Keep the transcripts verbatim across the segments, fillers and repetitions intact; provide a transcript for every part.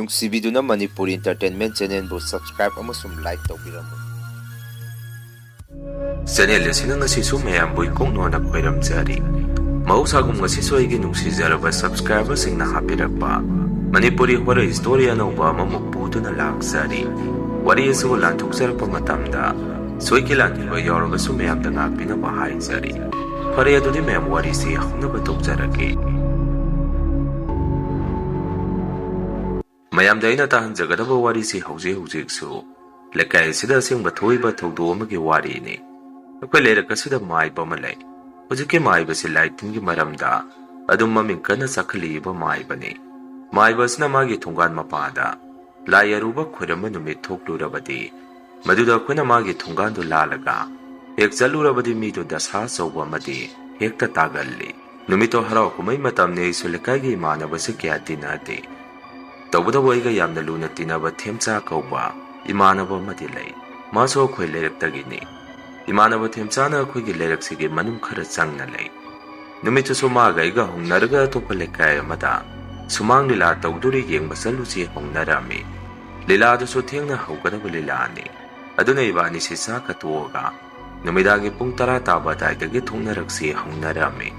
ꯅꯨꯡꯁꯤꯕꯤꯗꯨꯅ Manipuri Entertainment Channelꯕꯨ subscribe ꯑꯃꯁꯨꯡ like ꯇꯧꯕꯤꯔꯝꯃꯨ꯫ Channel ꯑꯁꯤꯅ ꯉꯁꯤꯁꯨ ꯃꯌꯥꯝꯕꯨ ꯏꯀꯣꯛꯅꯣꯅ ꯈꯣꯏꯔꯝꯖꯔꯤ꯫ ꯃꯍꯧꯁꯥꯒꯨꯝ ꯉꯁꯤꯁꯨ ꯑꯩꯒꯤ ꯅꯨꯡꯁꯤꯖꯔꯕ subscriberꯁꯤꯡꯅ ꯍꯥꯞꯄꯤꯔꯛꯄ ꯃꯅꯤꯄꯨꯔꯤ horror story ꯑꯅꯧꯕ ꯑꯃꯃꯨꯛ ꯄꯨꯗꯨꯅ ꯂꯥꯛꯆꯔꯤ꯫ ꯋꯥꯔꯤ ꯑꯁꯤꯕꯨ ꯂꯥꯟꯊꯣꯛꯆꯔꯛꯄ ꯃꯇꯝꯗ ꯁꯣꯏꯈꯤ ꯂꯥꯟꯈꯤꯕ ꯌꯥꯎꯔꯒꯁꯨ ꯃꯌꯥꯝꯗ ꯉꯥꯛꯄꯤꯅꯕ ꯍꯥꯏꯖꯔꯤ꯫ ꯐꯔꯦ, ꯑꯗꯨꯗꯤ ꯃꯌꯥꯝ ꯋꯥꯔꯤꯁꯤ ꯍꯧꯅꯕ ꯇꯧꯖꯔꯒꯦ꯫ ꯃꯌꯥꯝꯗ ꯑꯩꯅ ꯇꯥꯍꯟꯖꯒꯗꯕ ꯋꯥꯔꯤꯁꯤ ꯍꯧꯖꯤꯛ ꯍꯧꯖꯤꯛꯁꯨ ꯂꯩꯀꯥꯏ ꯑꯁꯤꯗ ꯑꯁꯦꯡꯕ ꯊꯣꯛꯏꯕ ꯊꯧꯗꯣꯛ ꯑꯃꯒꯤ ꯋꯥꯔꯤꯅꯤ꯫ ꯑꯩꯈꯣꯏ ꯂꯩꯔꯛ ꯑꯁꯤꯗ ꯃꯥꯏꯕ ꯑꯃ ꯂꯩ꯫ ꯍꯧꯖꯤꯛꯀꯤ ꯃꯥꯏꯕꯁꯤ ꯂꯥꯏ ꯇꯤꯟꯒꯤ ꯃꯔꯝꯗ ꯑꯗꯨꯝ ꯃꯃꯤꯡ ꯀꯟꯅ ꯆꯥꯈꯠꯂꯛꯏꯕ ꯃꯥꯏꯕꯅꯤ꯫ ꯃꯥꯏꯕ ꯑꯁꯤꯅ ꯃꯥꯒꯤ ꯊꯣꯡꯒꯥꯟ ꯃꯄꯥꯗ ꯂꯥꯏ ꯑꯔꯨꯕ ꯈꯣꯏꯔꯝꯕ ꯅꯨꯃꯤꯠ ꯊꯣꯛꯂꯨꯔꯕꯗꯤ, ꯃꯗꯨꯗ ꯑꯩꯈꯣꯏꯅ ꯃꯥꯒꯤ ꯊꯣꯡꯒꯥꯟꯗꯨ ꯂꯥꯜꯂꯒ ꯍꯦꯛ ꯆꯠꯂꯨꯔꯕꯗꯤ, ꯃꯤꯗꯨ ꯗꯁꯥ ꯑꯆꯧꯕ ꯑꯃꯗꯤ ꯍꯦꯛꯇ ꯇꯥꯒꯜꯂꯤ꯫ ꯅꯨꯃꯤꯠꯇꯣ ꯍꯔꯥꯎ ꯀꯨꯝꯍꯩ ꯃꯇꯝꯅꯤ, ꯑꯩꯁꯨ ꯂꯩꯀꯥꯏꯒꯤ ꯏꯃꯥꯟꯅꯕꯁꯤ ꯀꯌꯥ ꯇꯤꯟꯅꯗꯦ꯫ ꯇꯧꯕꯇꯕꯨ ꯑꯩꯒ ꯌꯥꯝꯅ ꯂꯨꯅ ꯇꯤꯟꯅꯕ ꯊꯦꯝꯆꯥ ꯀꯧꯕ ꯏꯃꯥꯟꯅꯕ ꯑꯃꯗꯤ ꯂꯩ꯫ ꯃꯥꯁꯨ ꯑꯩꯈꯣꯏ ꯂꯩꯔꯛꯇꯒꯤꯅꯤ꯫ ꯏꯃꯥꯟꯅꯕ ꯊꯦꯝꯆꯥꯅ ꯑꯩꯈꯣꯏꯒꯤ ꯂꯩꯔꯛꯁꯤꯒꯤ ꯃꯅꯨꯡ ꯈꯔ ꯆꯪꯅ ꯂꯩ꯫ ꯅꯨꯃꯤꯠꯇꯨꯁꯨ ꯃꯥꯒ ꯑꯩꯒ ꯍꯧꯅꯔꯒ ꯑꯇꯣꯞꯄ ꯂꯩꯀꯥꯏ ꯑꯃꯗ ꯁꯨꯃꯥꯡ ꯂꯤꯂꯥ ꯇꯧꯗꯣꯔꯤ ꯌꯦꯡꯕ ꯆꯠꯂꯨꯁꯤ ꯍꯧꯅꯔꯝꯃꯤ꯫ ꯂꯤꯂꯥꯗꯨꯁꯨ ꯊꯦꯡꯅ ꯍꯧꯒꯗꯕ ꯂꯤꯂꯥꯅꯤ꯫ ꯑꯗꯨꯅ ꯏꯕꯥꯅꯤꯁꯤ ꯆꯥꯛꯀ ꯇꯣꯛꯑꯒ ꯅꯨꯃꯤꯗꯥꯡꯒꯤ ꯄꯨꯡ ꯇꯔꯥ ꯇꯥꯕ ꯑꯗꯥꯏꯗꯒꯤ ꯊꯣꯛꯅꯔꯛꯁꯤ ꯍꯧꯅꯔꯝꯃꯤ꯫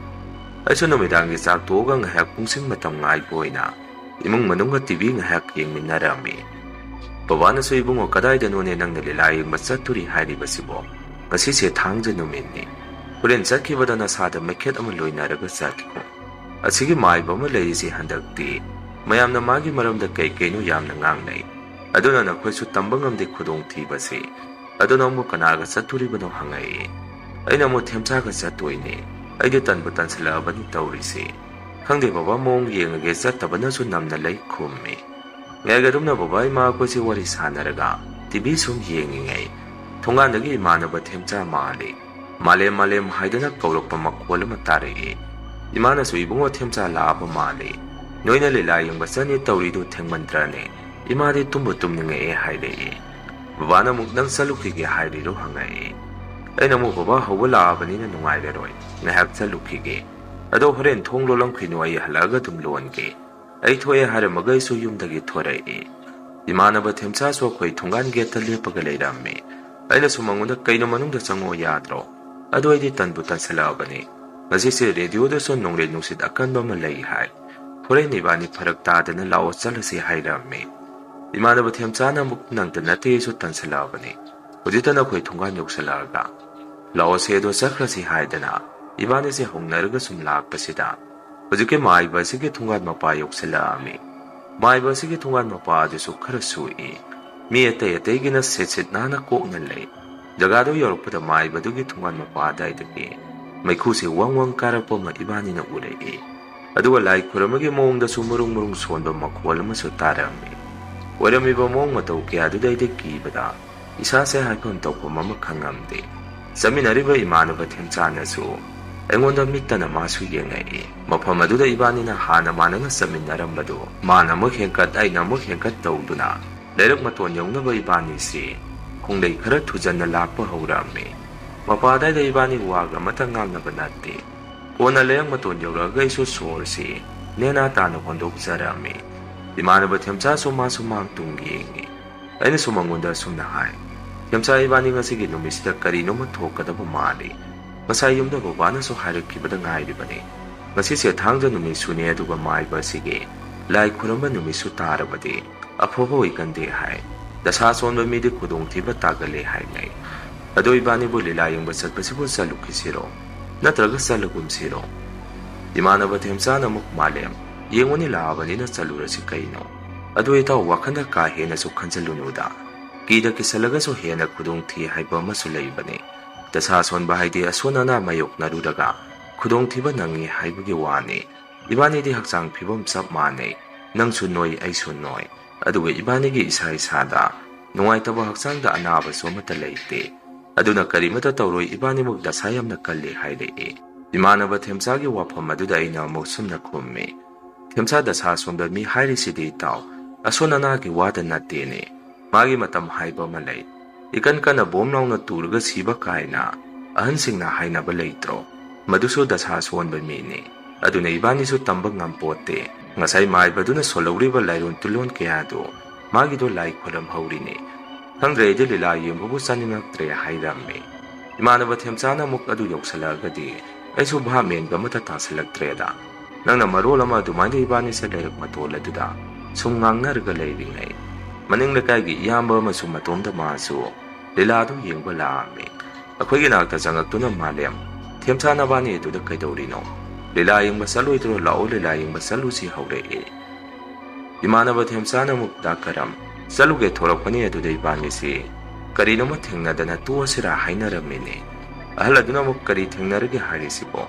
ꯑꯩꯁꯨ ꯅꯨꯃꯤꯗꯥꯡꯒꯤ ꯆꯥꯛ ꯇꯣꯛꯑꯒ ꯉꯥꯏꯍꯥꯛ ꯄꯨꯡꯁꯤꯡ ꯃꯇꯝ ꯉꯥꯏꯕ ꯑꯣꯏꯅ ꯏꯃꯨꯡ ꯃꯅꯨꯡꯒ ꯇꯤ ꯚꯤ ꯉꯥꯏꯍꯥꯛ ꯌꯦꯡꯃꯤꯟꯅꯔꯝꯃꯤ꯫ ꯕꯕꯥꯅꯁꯨ, "ꯏꯕꯨꯡꯉꯣ, ꯀꯗꯥꯏꯗꯅꯣꯅꯦ ꯅꯪꯅ ꯂꯤꯂꯥ ꯌꯦꯡꯕ ꯆꯠꯇꯣꯔꯤ ꯍꯥꯏꯔꯤꯕꯁꯤꯕꯣ? ꯉꯁꯤꯁꯦ ꯊꯥꯡꯖ ꯅꯨꯃꯤꯠꯅꯤ꯫ ꯍꯣꯔꯦꯟ ꯆꯠꯈꯤꯕꯗ ꯅꯁꯥꯗ ꯃꯩꯈꯦꯠ ꯑꯃ ꯂꯣꯏꯅꯔꯒ ꯆꯠꯈꯣ꯫ ꯑꯁꯤꯒꯤ ꯃꯥꯏꯕ ꯑꯃ ꯂꯩꯔꯤꯁꯤ ꯍꯟꯗꯛꯇꯤ ꯃꯌꯥꯝꯅ ꯃꯥꯒꯤ ꯃꯔꯝꯗ ꯀꯩ ꯀꯩꯅꯣ ꯌꯥꯝꯅ ꯉꯥꯡꯅꯩ꯫ ꯑꯗꯨꯅ ꯅꯈꯣꯏꯁꯨ ꯇꯝꯕ ꯉꯝꯗꯦ ꯈꯨꯗꯣꯡꯊꯤꯕꯁꯤ꯫ ꯑꯗꯨ ꯅꯪꯕꯨ ꯀꯅꯥꯒ ꯆꯠꯇꯣꯔꯤꯕꯅꯣ?" ꯍꯪꯉꯛꯏ꯫ ꯑꯩꯅ ꯑꯃꯨꯛ, "ꯊꯦꯝꯆꯥꯒ ꯆꯠꯇꯣꯏꯅꯦ꯫ ꯑꯩꯗꯤ ꯇꯟꯕꯨ ꯇꯟꯁꯤꯜꯂꯛꯑꯕꯅꯤ ꯇꯧꯔꯤꯁꯦ꯫ ꯈꯪꯗꯦ ꯕꯕꯥ, ꯃꯑꯣꯡ ꯌꯦꯡꯉꯒꯦ, ꯆꯠꯇꯕꯅꯁꯨ ꯅꯝꯅ ꯂꯩ" ꯈꯨꯝꯃꯤ꯫ ꯉꯥꯏꯒꯗꯨꯝꯅ ꯕꯕꯥ ꯏꯃꯥ ꯑꯩꯈꯣꯏꯁꯦ ꯋꯥꯔꯤ ꯁꯥꯟꯅꯔꯒ ꯇꯤ ꯚꯤ ꯁꯨꯝ ꯌꯦꯡꯉꯤꯉꯩ, ꯊꯣꯡꯒꯥꯟꯗꯒꯤ ꯏꯃꯥꯟꯅꯕ ꯊꯦꯝꯆꯥ ꯃꯥꯜꯂꯤ꯫ "ꯃꯥꯂꯦꯝ, ꯃꯥꯂꯦꯝ" ꯍꯥꯏꯗꯅ ꯀꯧꯔꯛꯄ ꯃꯈꯣꯜ ꯑꯃ ꯇꯥꯔꯛꯏ꯫ ꯏꯃꯥꯅꯁꯨ, "ꯏꯕꯨꯡꯉꯣ, ꯊꯦꯝꯆꯥ ꯂꯥꯛꯑꯕ ꯃꯥꯜꯂꯤ꯫ ꯅꯣꯏꯅ ꯂꯤꯂꯥ ꯌꯦꯡꯕ ꯆꯠꯅꯤ ꯇꯧꯔꯤꯗꯨ ꯊꯦꯡꯃꯟꯗ꯭ꯔꯅꯦ? ꯏꯃꯥꯗꯤ ꯇꯨꯝꯕꯨ ꯇꯨꯝꯅꯤꯡꯉꯛꯑꯦ" ꯍꯥꯏꯔꯛꯏ꯫ ꯕꯕꯥꯅ ꯑꯃꯨꯛ, "ꯅꯪ ꯆꯠꯂꯨꯈꯤꯒꯦ ꯍꯥꯏꯔꯤꯔꯣ?" ꯍꯪꯉꯛꯏ꯫ ꯑꯩꯅ ꯑꯃꯨꯛ, "ꯕꯕꯥ ꯍꯧꯕ ꯂꯥꯛꯑꯕꯅꯤꯅ ꯅꯨꯡꯉꯥꯏꯔꯔꯣꯏ, ꯉꯥꯏꯍꯥꯛ ꯆꯠꯂꯨꯈꯤꯒꯦ꯫ ꯑꯗꯣ ꯍꯣꯔꯦꯟ ꯊꯣꯡ ꯂꯣꯜꯂꯝꯈꯤꯅꯨ, ꯑꯩ ꯍꯜꯂꯛꯑꯒ ꯑꯗꯨꯝ ꯂꯣꯟꯒꯦ"꯫ ꯑꯩ ꯊꯣꯛꯑꯦ ꯍꯥꯏꯔꯝꯃꯒ ꯑꯩꯁꯨ ꯌꯨꯝꯗꯒꯤ ꯊꯣꯔꯛꯏ꯫ ꯏꯃꯥꯟꯅꯕ ꯊꯦꯝꯆꯥꯁꯨ ꯑꯩꯈꯣꯏ ꯊꯣꯡꯒꯥꯟ ꯒꯦꯠꯇ ꯂꯦꯞꯄꯒ ꯂꯩꯔꯝꯃꯤ꯫ ꯑꯩꯅꯁꯨ ꯃꯉꯣꯟꯗ "ꯀꯩꯅꯣ, ꯃꯅꯨꯡꯗ ꯆꯪꯉꯛꯑꯣ ꯌꯥꯗ꯭ꯔꯣ?" ꯑꯗꯨ ꯑꯩꯗꯤ ꯇꯟꯕꯨ ꯇꯟꯁꯤꯜꯂꯛꯑꯕꯅꯤ꯫ ꯉꯁꯤꯁꯦ ꯔꯦꯗꯤꯑꯣꯗꯁꯨ ꯅꯣꯡꯂꯩ ꯅꯨꯡꯁꯤꯠ ꯑꯀꯟꯕ ꯑꯃ ꯂꯩ ꯍꯥꯏ꯫ ꯍꯣꯔꯦꯟ ꯏꯕꯥꯅꯤ ꯐꯔꯛ ꯇꯥꯗꯅ ꯂꯥꯛꯑꯣ ꯆꯠꯂꯁꯤ ꯍꯥꯏꯔꯝꯃꯤ꯫ ꯏꯃꯥꯟꯅꯕ ꯊꯦꯝꯆꯥꯅ ꯑꯃꯨꯛ "ꯅꯪꯇ ꯅꯠꯇꯦ, ꯑꯩꯁꯨ ꯇꯟꯁꯤꯜꯂꯛꯑꯕꯅꯤ"꯫ ꯍꯧꯖꯤꯛꯇ ꯅꯈꯣꯏ ꯊꯣꯡꯒꯥꯟ ꯌꯧꯁꯤꯜꯂꯛꯑꯒ "ꯂꯥꯛꯑꯣꯁꯦ ꯑꯗꯣ ꯆꯠꯈ꯭ꯔꯁꯤ" ꯍꯥꯏꯗꯅ ꯏꯕꯥꯅꯤꯁꯦ ꯍꯧꯅꯔꯒ ꯁꯨꯝ ꯂꯥꯛꯄꯁꯤꯗ ꯍꯧꯖꯤꯛꯀꯤ ꯃꯥꯏꯕ ꯑꯁꯤꯒꯤ ꯊꯣꯡꯒꯥꯟ ꯃꯄꯥ ꯌꯧꯁꯤꯜꯂꯛꯑꯝꯃꯤ꯫ ꯃꯥꯏꯕ ꯑꯁꯤꯒꯤ ꯊꯣꯡꯒꯥꯟ ꯃꯄꯥ ꯑꯗꯨꯁꯨ ꯈꯔ ꯁꯣꯛꯏ꯫ ꯃꯤ ꯑꯇꯩ ꯑꯇꯩꯒꯤꯅ ꯁꯤꯠ ꯁꯤꯠ ꯅꯥꯟꯅ ꯀꯣꯛꯅ ꯂꯩ꯫ ꯖꯒꯥꯗꯨ ꯌꯧꯔꯛꯄꯗ ꯃꯥꯏꯕꯗꯨꯒꯤ ꯊꯣꯡꯒꯥꯟ ꯃꯄꯥ ꯑꯗꯨꯋꯥꯏꯗꯒꯤ ꯃꯩꯈꯨꯁꯦ ꯋꯪ ꯋꯪ ꯀꯥꯔꯛꯄ ꯑꯃ ꯏꯕꯥꯅꯤꯅ ꯎꯔꯛꯏ꯫ ꯑꯗꯨꯒ ꯂꯥꯏ ꯈꯨꯔꯝꯕꯒꯤ ꯃꯑꯣꯡꯗꯁꯨ ꯃꯔꯨꯡ ꯃꯔꯨꯡ ꯁꯣꯟꯕ ꯃꯈꯣꯜ ꯑꯃꯁꯨ ꯇꯥꯔꯛꯑꯝꯃꯤ꯫ ꯑꯣꯏꯔꯝꯃꯤꯕ ꯃꯑꯣꯡ ꯃꯇꯧ ꯀꯌꯥꯗꯨꯗ ꯑꯩꯗꯤ ꯀꯤꯕꯗ ꯏꯁꯥꯁꯦ ꯍꯥꯏꯐꯝ ꯇꯧꯐꯝ ꯑꯃ ꯈꯪꯉꯝꯗꯦ꯫ ꯆꯠꯃꯤꯟꯅꯔꯤꯕ ꯏꯃꯥꯟꯅꯕ ꯊꯦꯝꯆꯥꯅꯁꯨ ꯑꯩꯉꯣꯟꯗ ꯃꯤꯠꯇꯅ ꯃꯥꯁꯨ ꯌꯦꯡꯉꯛꯏ꯫ ꯃꯐꯝ ꯑꯗꯨꯗ ꯏꯕꯥꯅꯤꯅ ꯍꯥꯟꯅ ꯃꯥꯟꯅꯅ ꯆꯠꯃꯤꯟꯅꯔꯝꯕꯗꯨ ꯃꯥꯅ ꯑꯃꯨꯛ ꯍꯦꯟꯀꯠ, ꯑꯩꯅ ꯑꯃꯨꯛ ꯍꯦꯟꯀꯠ ꯇꯧꯗꯨꯅ ꯂꯩꯔꯛ ꯃꯇꯣꯟ ꯌꯧꯅꯕ ꯏꯕꯥꯅꯤꯁꯤ ꯈꯣꯡꯂꯩ ꯈꯔ ꯊꯨꯖꯟꯅ ꯂꯥꯛꯄ ꯍꯧꯔꯛꯑꯝꯃꯤ꯫ ꯃꯄꯥ ꯑꯗꯥꯏꯗ ꯏꯕꯥꯅꯤ ꯋꯥꯒ ꯑꯃꯠꯇ ꯉꯥꯡꯅꯕ ꯅꯠꯇꯦ꯫ ꯀꯣꯟꯅ ꯂꯩꯔꯛ ꯃꯇꯣꯟ ꯌꯧꯔꯛꯑꯒ ꯑꯩꯁꯨ ꯁꯣꯔꯁꯤ ꯅꯦꯅꯥ ꯇꯥꯅ ꯍꯣꯟꯗꯣꯛꯆꯔꯝꯃꯤ꯫ ꯏꯃꯥꯟꯅꯕ ꯊꯦꯝꯆꯥꯁꯨ ꯃꯥꯁꯨ ꯃꯥꯡ ꯇꯨꯡ ꯌꯦꯡꯉꯤ꯫ ꯑꯩꯅꯁꯨ ꯃꯉꯣꯟꯗ ꯑꯁꯨꯝꯅ ꯍꯥꯏ, "ꯊꯦꯝꯆꯥ, ꯏꯕꯥꯅꯤ ꯉꯁꯤꯒꯤ ꯅꯨꯃꯤꯠꯁꯤꯗ ꯀꯔꯤꯅꯣꯃ ꯊꯣꯛꯀꯗꯕ ꯃꯥꯜꯂꯤ꯫ ꯉꯁꯥꯏ ꯌꯨꯝꯗ ꯕꯕꯥꯅꯁꯨ ꯍꯥꯏꯔꯛꯈꯤꯕꯗ ꯉꯥꯏꯔꯤꯕꯅꯤ꯫ ꯉꯁꯤꯁꯦ ꯊꯥꯡꯖ ꯅꯨꯃꯤꯠꯁꯨꯅꯦ, ꯑꯗꯨꯒ ꯃꯥꯏꯕ ꯑꯁꯤꯒꯤ ꯂꯥꯏ ꯈꯨꯔꯝꯕ ꯅꯨꯃꯤꯠꯁꯨ ꯇꯥꯔꯕꯗꯤ ꯑꯐꯕ ꯑꯣꯏꯒꯟꯗꯦ ꯍꯥꯏ꯫ ꯗꯁꯥ ꯁꯣꯟꯕ ꯃꯤꯗꯤ ꯈꯨꯗꯣꯡꯊꯤꯕ ꯇꯥꯒꯜꯂꯦ ꯍꯥꯏꯅꯩ꯫ ꯑꯗꯣ ꯏꯕꯥꯅꯤꯕꯨ ꯂꯤꯂꯥ ꯌꯦꯡꯕ ꯆꯠꯄꯁꯤꯕꯨ ꯆꯠꯂꯨꯈꯤꯁꯤꯔꯣ? ꯅꯠꯇ꯭ꯔꯒ ꯆꯠꯂꯒꯨꯝꯁꯤꯔꯣ?" ꯏꯃꯥꯟꯅꯕ ꯊꯦꯝꯆꯥꯅ ꯑꯃꯨꯛ, "ꯃꯥꯂꯦꯝ, ꯌꯦꯡꯉꯨꯅꯤ ꯂꯥꯛꯑꯕꯅꯤꯅ ꯆꯠꯂꯨꯔꯁꯤ ꯀꯩꯅꯣ꯫ ꯑꯗꯨ ꯏꯇꯥꯎ ꯋꯥꯈꯜꯗ ꯀꯥ ꯍꯦꯟꯅꯁꯨ ꯈꯟꯖꯜꯂꯨꯅꯨꯗ꯫ ꯀꯤꯗ ꯀꯤꯁꯜꯂꯒꯁꯨ ꯍꯦꯟꯅ ꯈꯨꯗꯣꯡꯊꯤ ꯍꯥꯏꯕ ꯑꯃꯁꯨ ꯂꯩꯕꯅꯤ꯫ ꯗꯁꯥ ꯁꯣꯟꯕ ꯍꯥꯏꯗꯤ ꯑꯁꯣꯟ ꯑꯅꯥ ꯃꯥꯌꯣꯛꯅꯔꯨꯔꯒ ꯈꯨꯗꯣꯡꯊꯤꯕ ꯅꯪꯉꯤ ꯍꯥꯏꯕꯒꯤ ꯋꯥꯅꯤ꯫ ꯏꯕꯥꯅꯤꯗꯤ ꯍꯛꯆꯥꯡ ꯐꯤꯕꯝ ꯆꯞ ꯃꯥꯟꯅꯩ꯫ ꯅꯪꯁꯨ ꯅꯣꯏ, ꯑꯩꯁꯨ ꯅꯣꯏ꯫ ꯑꯗꯨꯒ ꯏꯕꯥꯅꯤꯒꯤ ꯏꯁꯥ ꯏꯁꯥꯗ ꯅꯨꯡꯉꯥꯏꯇꯕ ꯍꯛꯆꯥꯡꯗ ꯑꯅꯥꯕꯁꯨ ꯑꯃꯠꯇ ꯂꯩꯇꯦ꯫ ꯑꯗꯨꯅ ꯀꯔꯤꯃꯠꯇ ꯇꯧꯔꯣꯏ, ꯏꯕꯥꯅꯤꯃꯛ ꯗꯁꯥ ꯌꯥꯝꯅ ꯀꯜꯂꯤ" ꯍꯥꯏꯔꯛꯏ꯫ ꯏꯃꯥꯟꯅꯕ ꯊꯦꯝꯆꯥꯒꯤ ꯋꯥꯐꯝ ꯑꯗꯨꯗ ꯑꯩꯅ ꯑꯃꯨꯛ ꯁꯨꯝꯅ ꯈꯨꯝꯃꯤ, "ꯊꯦꯝꯆꯥ, ꯗꯁꯥ ꯁꯣꯟꯕ ꯃꯤ ꯍꯥꯏꯔꯤꯁꯤꯗꯤ ꯏꯇꯥꯎ, ꯑꯁꯣꯟ ꯑꯅꯥꯒꯤ ꯋꯥꯗ ꯅꯠꯇꯦꯅꯦ꯫ ꯃꯥꯒꯤ ꯃꯇꯝ ꯍꯥꯏꯕ ꯑꯃ ꯂꯩ꯫ ꯏꯀꯟ ꯀꯟꯅ ꯕꯣꯝ ꯂꯥꯎꯅ ꯇꯨꯔꯒ ꯁꯤꯕ ꯀꯥꯏꯅ ꯑꯍꯟꯁꯤꯡꯅ ꯍꯥꯏꯅꯕ ꯂꯩꯇ꯭ꯔꯣ? ꯃꯗꯨꯁꯨ ꯗꯁꯥ ꯁꯣꯟꯕ ꯃꯤꯅꯤ꯫ ꯑꯗꯨꯅ ꯏꯕꯥꯅꯤꯁꯨ ꯇꯝꯕ ꯉꯝꯄꯣꯠꯇꯦ꯫ ꯉꯁꯥꯏ ꯃꯥꯏꯕꯗꯨꯅ ꯁꯣꯜꯍꯧꯔꯤꯕ ꯂꯥꯏꯔꯣꯟ ꯇꯤꯜꯂꯣꯟ ꯀꯌꯥꯗꯨ ꯃꯥꯒꯤꯗꯣ ꯂꯥꯏ ꯈꯣꯏꯔꯝꯍꯧꯔꯤꯅꯤ꯫ ꯈꯪꯗ꯭ꯔꯦ, ꯑꯩꯗꯤ ꯂꯤꯂꯥ ꯌꯦꯡꯕꯕꯨ ꯆꯥꯅꯤꯡꯉꯛꯇ꯭ꯔꯦ ꯍꯥꯏꯔꯝꯃꯤ꯫ ꯏꯃꯥꯟꯅꯕ ꯊꯦꯝꯆꯥꯅ ꯑꯃꯨꯛ ꯑꯗꯨ ꯌꯧꯁꯜꯂꯛꯑꯒꯗꯤ ꯑꯩꯁꯨ ꯚꯥꯞ ꯃꯦꯟꯕ ꯑꯃꯠꯇ ꯇꯥꯁꯜꯂꯛꯇ꯭ꯔꯦꯗ꯫ ꯅꯪꯅ ꯃꯔꯣꯜ ꯑꯃ ꯑꯗꯨꯃꯥꯏꯅ ꯏꯕꯥꯅꯤꯁꯦ ꯂꯩꯔꯛ ꯃꯇꯣꯜ ꯑꯗꯨꯗ ꯁꯨꯝ ꯉꯥꯡꯅꯔꯒ ꯂꯩꯔꯤꯉꯩ, ꯃꯅꯤꯡ ꯂꯩꯀꯥꯏꯒꯤ ꯏꯌꯥꯝꯕ ꯑꯃꯁꯨ ꯃꯇꯣꯝꯗ ꯃꯥꯁꯨ ꯂꯤꯂꯥꯗꯨ ꯌꯦꯡꯕ ꯂꯥꯛꯑꯝꯃꯤ꯫ ꯑꯩꯈꯣꯏꯒꯤ ꯅꯥꯛꯇ ꯆꯪꯉꯛꯇꯨꯅ, "ꯃꯥꯂꯦꯝ, ꯊꯦꯝꯆꯥ ꯅꯕꯥꯅꯤ ꯑꯗꯨꯗ ꯀꯩꯗꯧꯔꯤꯅꯣ? ꯂꯤꯂꯥ ꯌꯦꯡꯕ ꯆꯠꯂꯣꯏꯗ꯭ꯔꯣ? ꯂꯥꯛꯑꯣ, ꯂꯤꯂꯥ ꯌꯦꯡꯕ ꯆꯠꯂꯨꯁꯤ" ꯍꯧꯔꯛꯏ꯫ ꯏꯃꯥꯟꯅꯕ ꯊꯦꯝꯆꯥꯅ ꯑꯃꯨꯛ, "ꯗꯥ ꯀꯔꯝ, ꯆꯠꯂꯨꯒꯦ ꯊꯣꯔꯛꯄꯅꯤ, ꯑꯗꯨꯗ ꯏꯕꯥꯅꯤꯁꯤ ꯀꯔꯤꯅꯣꯃ ꯊꯦꯡꯅꯗꯅ ꯇꯣꯛꯑꯁꯤꯔꯥ ꯍꯥꯏꯅꯔꯝꯃꯤꯅꯦ꯫" ꯑꯍꯜ ꯑꯗꯨꯅ ꯑꯃꯨꯛ, "ꯀꯔꯤ ꯊꯦꯡꯅꯔꯒꯦ ꯍꯥꯏꯔꯤꯁꯤꯕꯣ?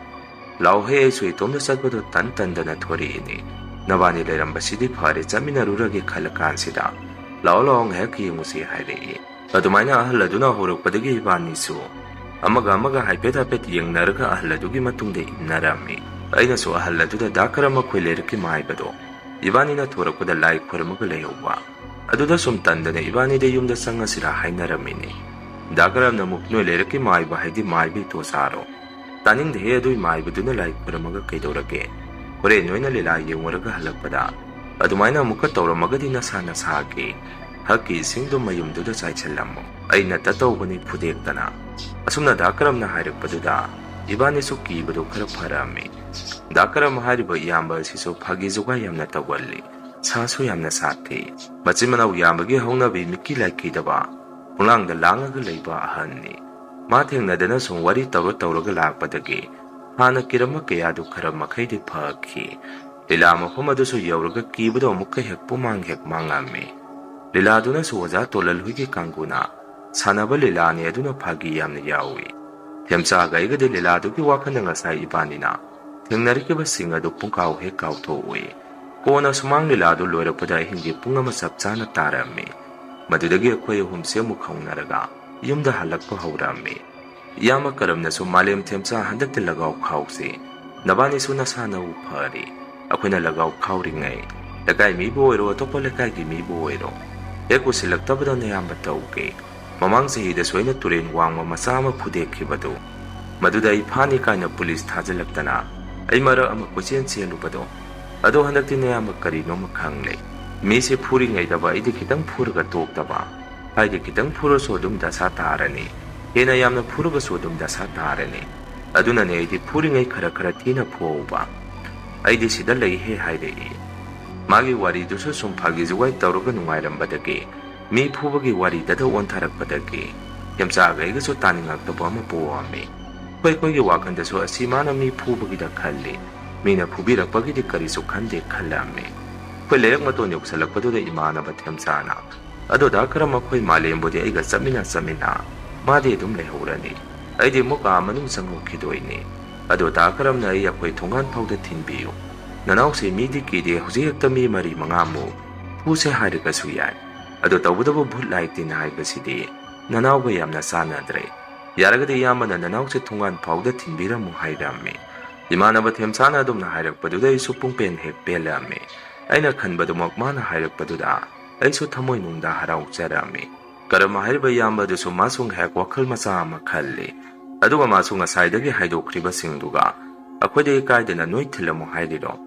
ꯂꯥꯛꯑꯣꯍꯦ, ꯑꯩꯁꯨ ꯏꯇꯣꯝꯇ ꯆꯠꯄꯗꯣ ꯇꯟ ꯇꯟꯗꯅ ꯊꯣꯔꯛꯏꯅꯤ꯫ ꯅꯕꯥꯅꯤ ꯂꯩꯔꯝꯕꯁꯤꯗꯤ ꯐꯔꯦ, ꯆꯠꯃꯤꯟꯅꯔꯨꯔꯒꯦ ꯈꯜꯂ ꯀꯥꯟꯁꯤꯗ꯫ ꯂꯥꯛꯑꯣ, ꯂꯥꯛꯑꯣ, ꯉꯥꯏꯍꯥꯛ ꯌꯦꯡꯉꯨꯁꯤ" ꯍꯥꯏꯔꯛꯏ꯫ ꯑꯗꯨꯃꯥꯏꯅ ꯑꯍꯜ ꯑꯗꯨꯅ ꯍꯧꯔꯛꯄꯗꯒꯤ ꯏꯕꯥꯅꯤꯁꯨ ꯑꯃꯒ ꯑꯃꯒ ꯍꯥꯏꯐꯦꯠ ꯍꯥꯏꯐꯦꯠ ꯌꯦꯡꯅꯔꯒ ꯑꯍꯜ ꯑꯗꯨꯒꯤ ꯃꯇꯨꯡꯗ ꯏꯟꯅꯔꯝꯃꯤ꯫ ꯑꯩꯅꯁꯨ ꯑꯍꯜ ꯑꯗꯨꯗ, "ꯗꯥ ꯀꯔꯝ, ꯑꯩꯈꯣꯏ ꯂꯩꯔꯛꯀꯤ ꯃꯥꯏꯕꯗꯣ ꯏꯕꯥꯅꯤꯅ ꯊꯣꯔꯛꯄꯗ ꯂꯥꯏ ꯈꯣꯏꯔꯝꯃꯒ ꯂꯩꯍꯧꯕ꯫ ꯑꯗꯨꯗ ꯁꯨꯝ ꯇꯟꯗꯅ ꯏꯕꯥꯅꯤꯗ ꯌꯨꯝꯗ ꯆꯪꯉꯁꯤꯔꯥ ꯍꯥꯏꯅꯔꯝꯃꯤꯅꯤ꯫" ꯗꯥ ꯀꯔꯝꯅ ꯑꯃꯨꯛ, "ꯅꯣꯏ ꯂꯩꯔꯛꯀꯤ ꯃꯥꯏꯕ ꯍꯥꯏꯗꯤ ꯃꯥꯏꯕ ꯏꯇꯣꯆꯥꯔꯣ? ꯇꯥꯅꯤꯡꯗꯦꯍꯦ, ꯑꯗꯨꯏ ꯃꯥꯏꯕꯗꯨꯅ ꯂꯥꯏ ꯈꯣꯏꯔꯝꯃꯒ ꯀꯩꯗꯧꯔꯒꯦ? ꯍꯣꯔꯦꯟ ꯅꯣꯏꯅ ꯂꯤꯂꯥ ꯌꯦꯡꯉꯨꯔꯒ ꯍꯜꯂꯛꯄꯗ ꯑꯗꯨꯃꯥꯏꯅ ꯑꯃꯨꯛꯀ ꯇꯧꯔꯝꯃꯒꯗꯤ ꯅꯁꯥ ꯅꯁꯥꯒꯤ ꯍꯛꯀꯤ ꯏꯁꯤꯡꯗꯨ ꯃꯌꯨꯝꯗꯨꯗ ꯆꯥꯏꯁꯤꯜꯂꯝꯃꯣ꯫ ꯑꯩꯅ ꯇꯠꯇꯧꯕꯅꯤ ꯐꯨꯗꯦꯛꯇꯅ꯫" ꯑꯁꯨꯝꯅ ꯗꯥ ꯀꯔꯝꯅ ꯍꯥꯏꯔꯛꯄꯗꯨꯗ ꯏꯕꯥꯅꯤꯁꯨ ꯀꯤꯕꯗꯨ ꯈꯔ ꯐꯔꯛꯑꯝꯃꯤ꯫ ꯗꯥ ꯀꯔꯝ ꯍꯥꯏꯔꯤꯕ ꯏꯌꯥꯝꯕ ꯑꯁꯤꯁꯨ ꯐꯥꯒꯤ ꯖꯨꯒꯥꯏ ꯌꯥꯝꯅ ꯇꯧꯒꯜꯂꯤ, ꯁꯥꯁꯨ ꯌꯥꯝꯅ ꯁꯥꯊꯤ꯫ ꯃꯆꯤꯟ ꯃꯅꯥꯎ ꯌꯥꯝꯕꯒꯤ ꯍꯧꯅꯕꯤ ꯃꯤꯀꯤ ꯂꯥꯏꯀꯤꯗꯕ, ꯄꯨꯡꯂꯥꯡꯗ ꯂꯥꯡꯉꯒ ꯂꯩꯕ ꯑꯍꯟꯅꯤ꯫ ꯃꯥ ꯊꯦꯡꯅꯗꯅ ꯁꯨꯝ ꯋꯥꯔꯤ ꯇꯧꯔ ꯇꯧꯔꯒ ꯂꯥꯛꯄꯗꯒꯤ ꯍꯥꯟꯅ ꯀꯤꯔꯝꯕ ꯀꯌꯥꯗꯨ ꯈꯔ ꯃꯈꯩꯗꯤ ꯐꯈꯤ꯫ ꯂꯤꯂꯥ ꯃꯐꯝ ꯑꯗꯨꯁꯨ ꯌꯧꯔꯒ ꯀꯤꯕꯗꯣ ꯑꯃꯨꯛꯀ ꯍꯦꯛ ꯄꯨꯃꯥꯡ ꯍꯦꯛ ꯃꯥꯡꯉꯝꯃꯤ꯫ ꯂꯤꯂꯥꯗꯨꯅꯁꯨ ꯑꯣꯖꯥ ꯇꯣꯂꯜ ꯍꯣꯏꯒꯤ ꯀꯥꯡꯕꯨꯅ ꯁꯥꯟꯅꯕ ꯂꯤꯂꯥꯅꯤ, ꯑꯗꯨꯅ ꯐꯥꯒꯤ ꯌꯥꯝꯅ ꯌꯥꯎꯏ꯫ ꯊꯦꯝꯆꯥꯒ ꯑꯩꯒꯗꯤ ꯂꯤꯂꯥꯗꯨꯒꯤ ꯋꯥꯈꯜꯅ ꯉꯁꯥꯏ ꯏꯕꯥꯅꯤꯅ ꯊꯦꯡꯅꯔꯛꯈꯤꯕꯁꯤꯡ ꯑꯗꯨ ꯄꯨꯡꯀꯥꯎ ꯍꯦꯛ ꯀꯥꯎꯊꯣꯛꯎꯏ꯫ ꯀꯣꯟꯅ ꯁꯨꯃꯥꯡ ꯂꯤꯂꯥꯗꯨ ꯂꯣꯏꯔꯛꯄꯗ ꯑꯍꯤꯡꯒꯤ ꯄꯨꯡ ꯑꯃ ꯆꯞ ꯆꯥꯅ ꯇꯥꯔꯝꯃꯤ꯫ ꯃꯗꯨꯗꯒꯤ ꯑꯩꯈꯣꯏ ꯑꯍꯨꯝꯁꯦ ꯑꯃꯨꯛ ꯍꯧꯅꯔꯒ ꯌꯨꯝꯗ ꯍꯜꯂꯛꯄ ꯍꯧꯔꯝꯃꯤ꯫ ꯏꯌꯥꯝꯕ ꯀꯔꯝꯅꯁꯨ ꯃꯥꯂꯦꯝ ꯊꯦꯝꯆꯥ ꯍꯟꯗꯛꯇꯤ ꯂꯒꯥꯎ ꯈꯥꯎꯁꯤ, ꯅꯕꯥꯅꯤꯁꯨ ꯅꯁꯥ ꯅꯎ ꯐꯔꯤ꯫ ꯑꯩꯈꯣꯏꯅ ꯂꯒꯥꯎ ꯈꯥꯎꯔꯤꯉꯩ ꯂꯩꯀꯥꯏ ꯃꯤꯕꯨ ꯑꯣꯏꯔꯣ, ꯑꯇꯣꯞꯄ ꯂꯩꯀꯥꯏꯒꯤ ꯃꯤꯕꯨ ꯑꯣꯏꯔꯣ, ꯍꯦꯛ ꯎꯁꯤꯜꯂꯛꯇꯕꯗ ꯅꯌꯥꯝꯕ ꯇꯧꯒꯦ꯫ ꯃꯃꯥꯡ ꯆꯍꯤꯗꯁꯨ ꯑꯩꯅ ꯇꯨꯔꯦꯟ ꯋꯥꯡꯃ ꯃꯆꯥ ꯑꯃ ꯐꯨꯗꯦꯛꯈꯤꯕꯗꯨ, ꯃꯗꯨꯗ ꯑꯩ ꯐꯥꯅꯤ ꯀꯥꯏꯅ ꯄꯨꯂꯤꯁ ꯊꯥꯖꯤꯜꯂꯛꯇꯅ ꯑꯩ ꯃꯔꯛ ꯑꯃ ꯀꯣꯏꯆꯦꯟ ꯆꯦꯜꯂꯨꯕꯗꯣ, "ꯑꯗꯣ ꯍꯟꯗꯛꯇꯤ ꯅꯌꯥꯝꯕ ꯀꯔꯤꯅꯣꯃ ꯈꯪꯂꯦ꯫ ꯃꯤꯁꯦ ꯐꯨꯔꯤꯉꯩꯗꯕ ꯑꯩꯗꯤ ꯈꯤꯇꯪ ꯐꯨꯔꯒ ꯇꯣꯛꯇꯕ, ꯍꯥꯏꯗꯤ ꯈꯤꯇꯪ ꯐꯨꯔꯁꯨ ꯑꯗꯨꯝ ꯗꯁꯥ ꯇꯥꯔꯅꯤ, ꯍꯦꯟꯅ ꯌꯥꯝꯅ ꯐꯨꯔꯒꯁꯨ ꯑꯗꯨꯝ ꯗꯁꯥ ꯇꯥꯔꯅꯤ꯫ ꯑꯗꯨꯅꯅꯦ ꯑꯩꯗꯤ ꯐꯨꯔꯤꯉꯩ ꯈꯔ ꯈꯔ ꯊꯤꯅ ꯐꯨꯍꯧꯕ꯫ ꯑꯩꯗꯤ ꯁꯤꯗ ꯂꯩꯍꯦ" ꯍꯥꯏꯔꯛꯏ꯫ ꯃꯥꯒꯤ ꯋꯥꯔꯤꯗꯨꯁꯨ ꯁꯨꯝ ꯐꯥꯒꯤ ꯖꯨꯒꯥꯏ ꯇꯧꯔꯒ ꯅꯨꯡꯉꯥꯏꯔꯝꯕꯗꯒꯤ ꯃꯤ ꯐꯨꯕꯒꯤ ꯋꯥꯔꯤꯗꯗ ꯑꯣꯟꯊꯔꯛꯄꯗꯒꯤ ꯊꯦꯝꯆꯥꯒ ꯑꯩꯒꯁꯨ ꯇꯥꯅꯤꯡꯉꯛꯇꯕ ꯑꯃ ꯄꯣꯛꯑꯝꯃꯤ꯫ ꯑꯩꯈꯣꯏ ꯑꯩꯈꯣꯏꯒꯤ ꯋꯥꯈꯜꯗꯁꯨ ꯑꯁꯤ ꯃꯥꯅ ꯃꯤ ꯐꯨꯕꯒꯤꯗ ꯈꯜꯂꯤ, ꯃꯤꯅ ꯐꯨꯕꯤꯔꯛꯄꯒꯤꯗꯤ ꯀꯔꯤꯁꯨ ꯈꯟꯗꯦ ꯈꯜꯂꯝꯃꯤ꯫ ꯑꯩꯈꯣꯏ ꯂꯩꯔꯛ ꯃꯇꯣꯟ ꯌꯧꯁꯜꯂꯛꯄꯗꯨꯗ ꯏꯃꯥꯟꯅꯕ ꯊꯦꯝꯆꯥꯅ, "ꯑꯗꯣ ꯗꯥ ꯀꯔꯝ, ꯑꯩꯈꯣꯏ ꯃꯥꯂꯦꯝꯕꯨꯗꯤ ꯑꯩꯒ ꯆꯠꯃꯤꯟꯅ ꯆꯠꯃꯤꯟꯅ, ꯃꯥꯗꯤ ꯑꯗꯨꯝ ꯂꯩꯍꯧꯔꯅꯤ꯫ ꯑꯩꯗꯤ ꯑꯃꯨꯛ ꯑꯥ ꯃꯅꯨꯡ ꯆꯪꯉꯨꯈꯤꯗꯣꯏꯅꯤ꯫ ꯑꯗꯣ ꯗꯥ ꯀꯔꯝꯅ ꯑꯩ ꯑꯩꯈꯣꯏ ꯊꯣꯡꯒꯥꯟ ꯐꯥꯎꯗ ꯊꯤꯟꯕꯤꯌꯨ꯫ ꯅꯅꯥꯎꯁꯦ ꯃꯤꯗꯤ ꯀꯤꯗꯦ, ꯍꯧꯖꯤꯛ ꯍꯦꯛꯇ ꯃꯤ ꯃꯔꯤ ꯃꯉꯥꯃꯨꯛ ꯐꯨꯁꯦ ꯍꯥꯏꯔꯒꯁꯨ ꯌꯥꯏ꯫ ꯑꯗꯣ ꯇꯧꯕꯇꯕꯨ ꯚꯨꯠ ꯂꯥꯏ ꯇꯤꯟ ꯍꯥꯏꯕꯁꯤꯗꯤ ꯅꯅꯥꯎꯒ ꯌꯥꯝꯅ ꯆꯥꯟꯅꯗ꯭ꯔꯦ꯫ ꯌꯥꯔꯒꯗꯤ ꯏꯌꯥꯝꯕꯅ ꯅꯅꯥꯎꯁꯦ ꯊꯣꯡꯒꯥꯟ ꯐꯥꯎꯗ ꯊꯤꯟꯕꯤꯔꯝꯃꯨ" ꯍꯥꯏꯔꯝꯃꯤ꯫ ꯏꯃꯥꯟꯅꯕ ꯊꯦꯝꯆꯥꯅ ꯑꯗꯨꯝꯅ ꯍꯥꯏꯔꯛꯄꯗꯨꯗ ꯑꯩꯁꯨ ꯄꯨꯡꯄꯦꯟ ꯍꯦꯛ ꯄꯦꯜꯂꯝꯃꯤ꯫ ꯑꯩꯅ ꯈꯟꯕꯗꯨꯃꯛ ꯃꯥꯅ ꯍꯥꯏꯔꯛꯄꯗꯨꯗ ꯑꯩꯁꯨ ꯊꯃꯣꯏꯅꯨꯡꯗ ꯍꯔꯥꯎꯖꯔꯝꯃꯤ꯫ ꯀꯔꯝ ꯍꯥꯏꯔꯤꯕ ꯏꯌꯥꯝꯕꯗꯨꯁꯨ ꯃꯥꯁꯨ ꯉꯥꯏꯍꯥꯛ ꯋꯥꯈꯜ ꯃꯆꯥ ꯑꯃ ꯈꯜꯂꯤ꯫ ꯑꯗꯨꯒ ꯃꯥꯁꯨ ꯉꯁꯥꯏꯗꯒꯤ ꯍꯥꯏꯗꯣꯛꯈ꯭ꯔꯤꯕꯁꯤꯡꯗꯨꯒ, "ꯑꯩꯈꯣꯏꯗ ꯏꯀꯥꯏꯗꯅ ꯅꯣꯏ ꯊꯤꯜꯂꯝꯃꯨ ꯍꯥꯏꯔꯤꯔꯣ?"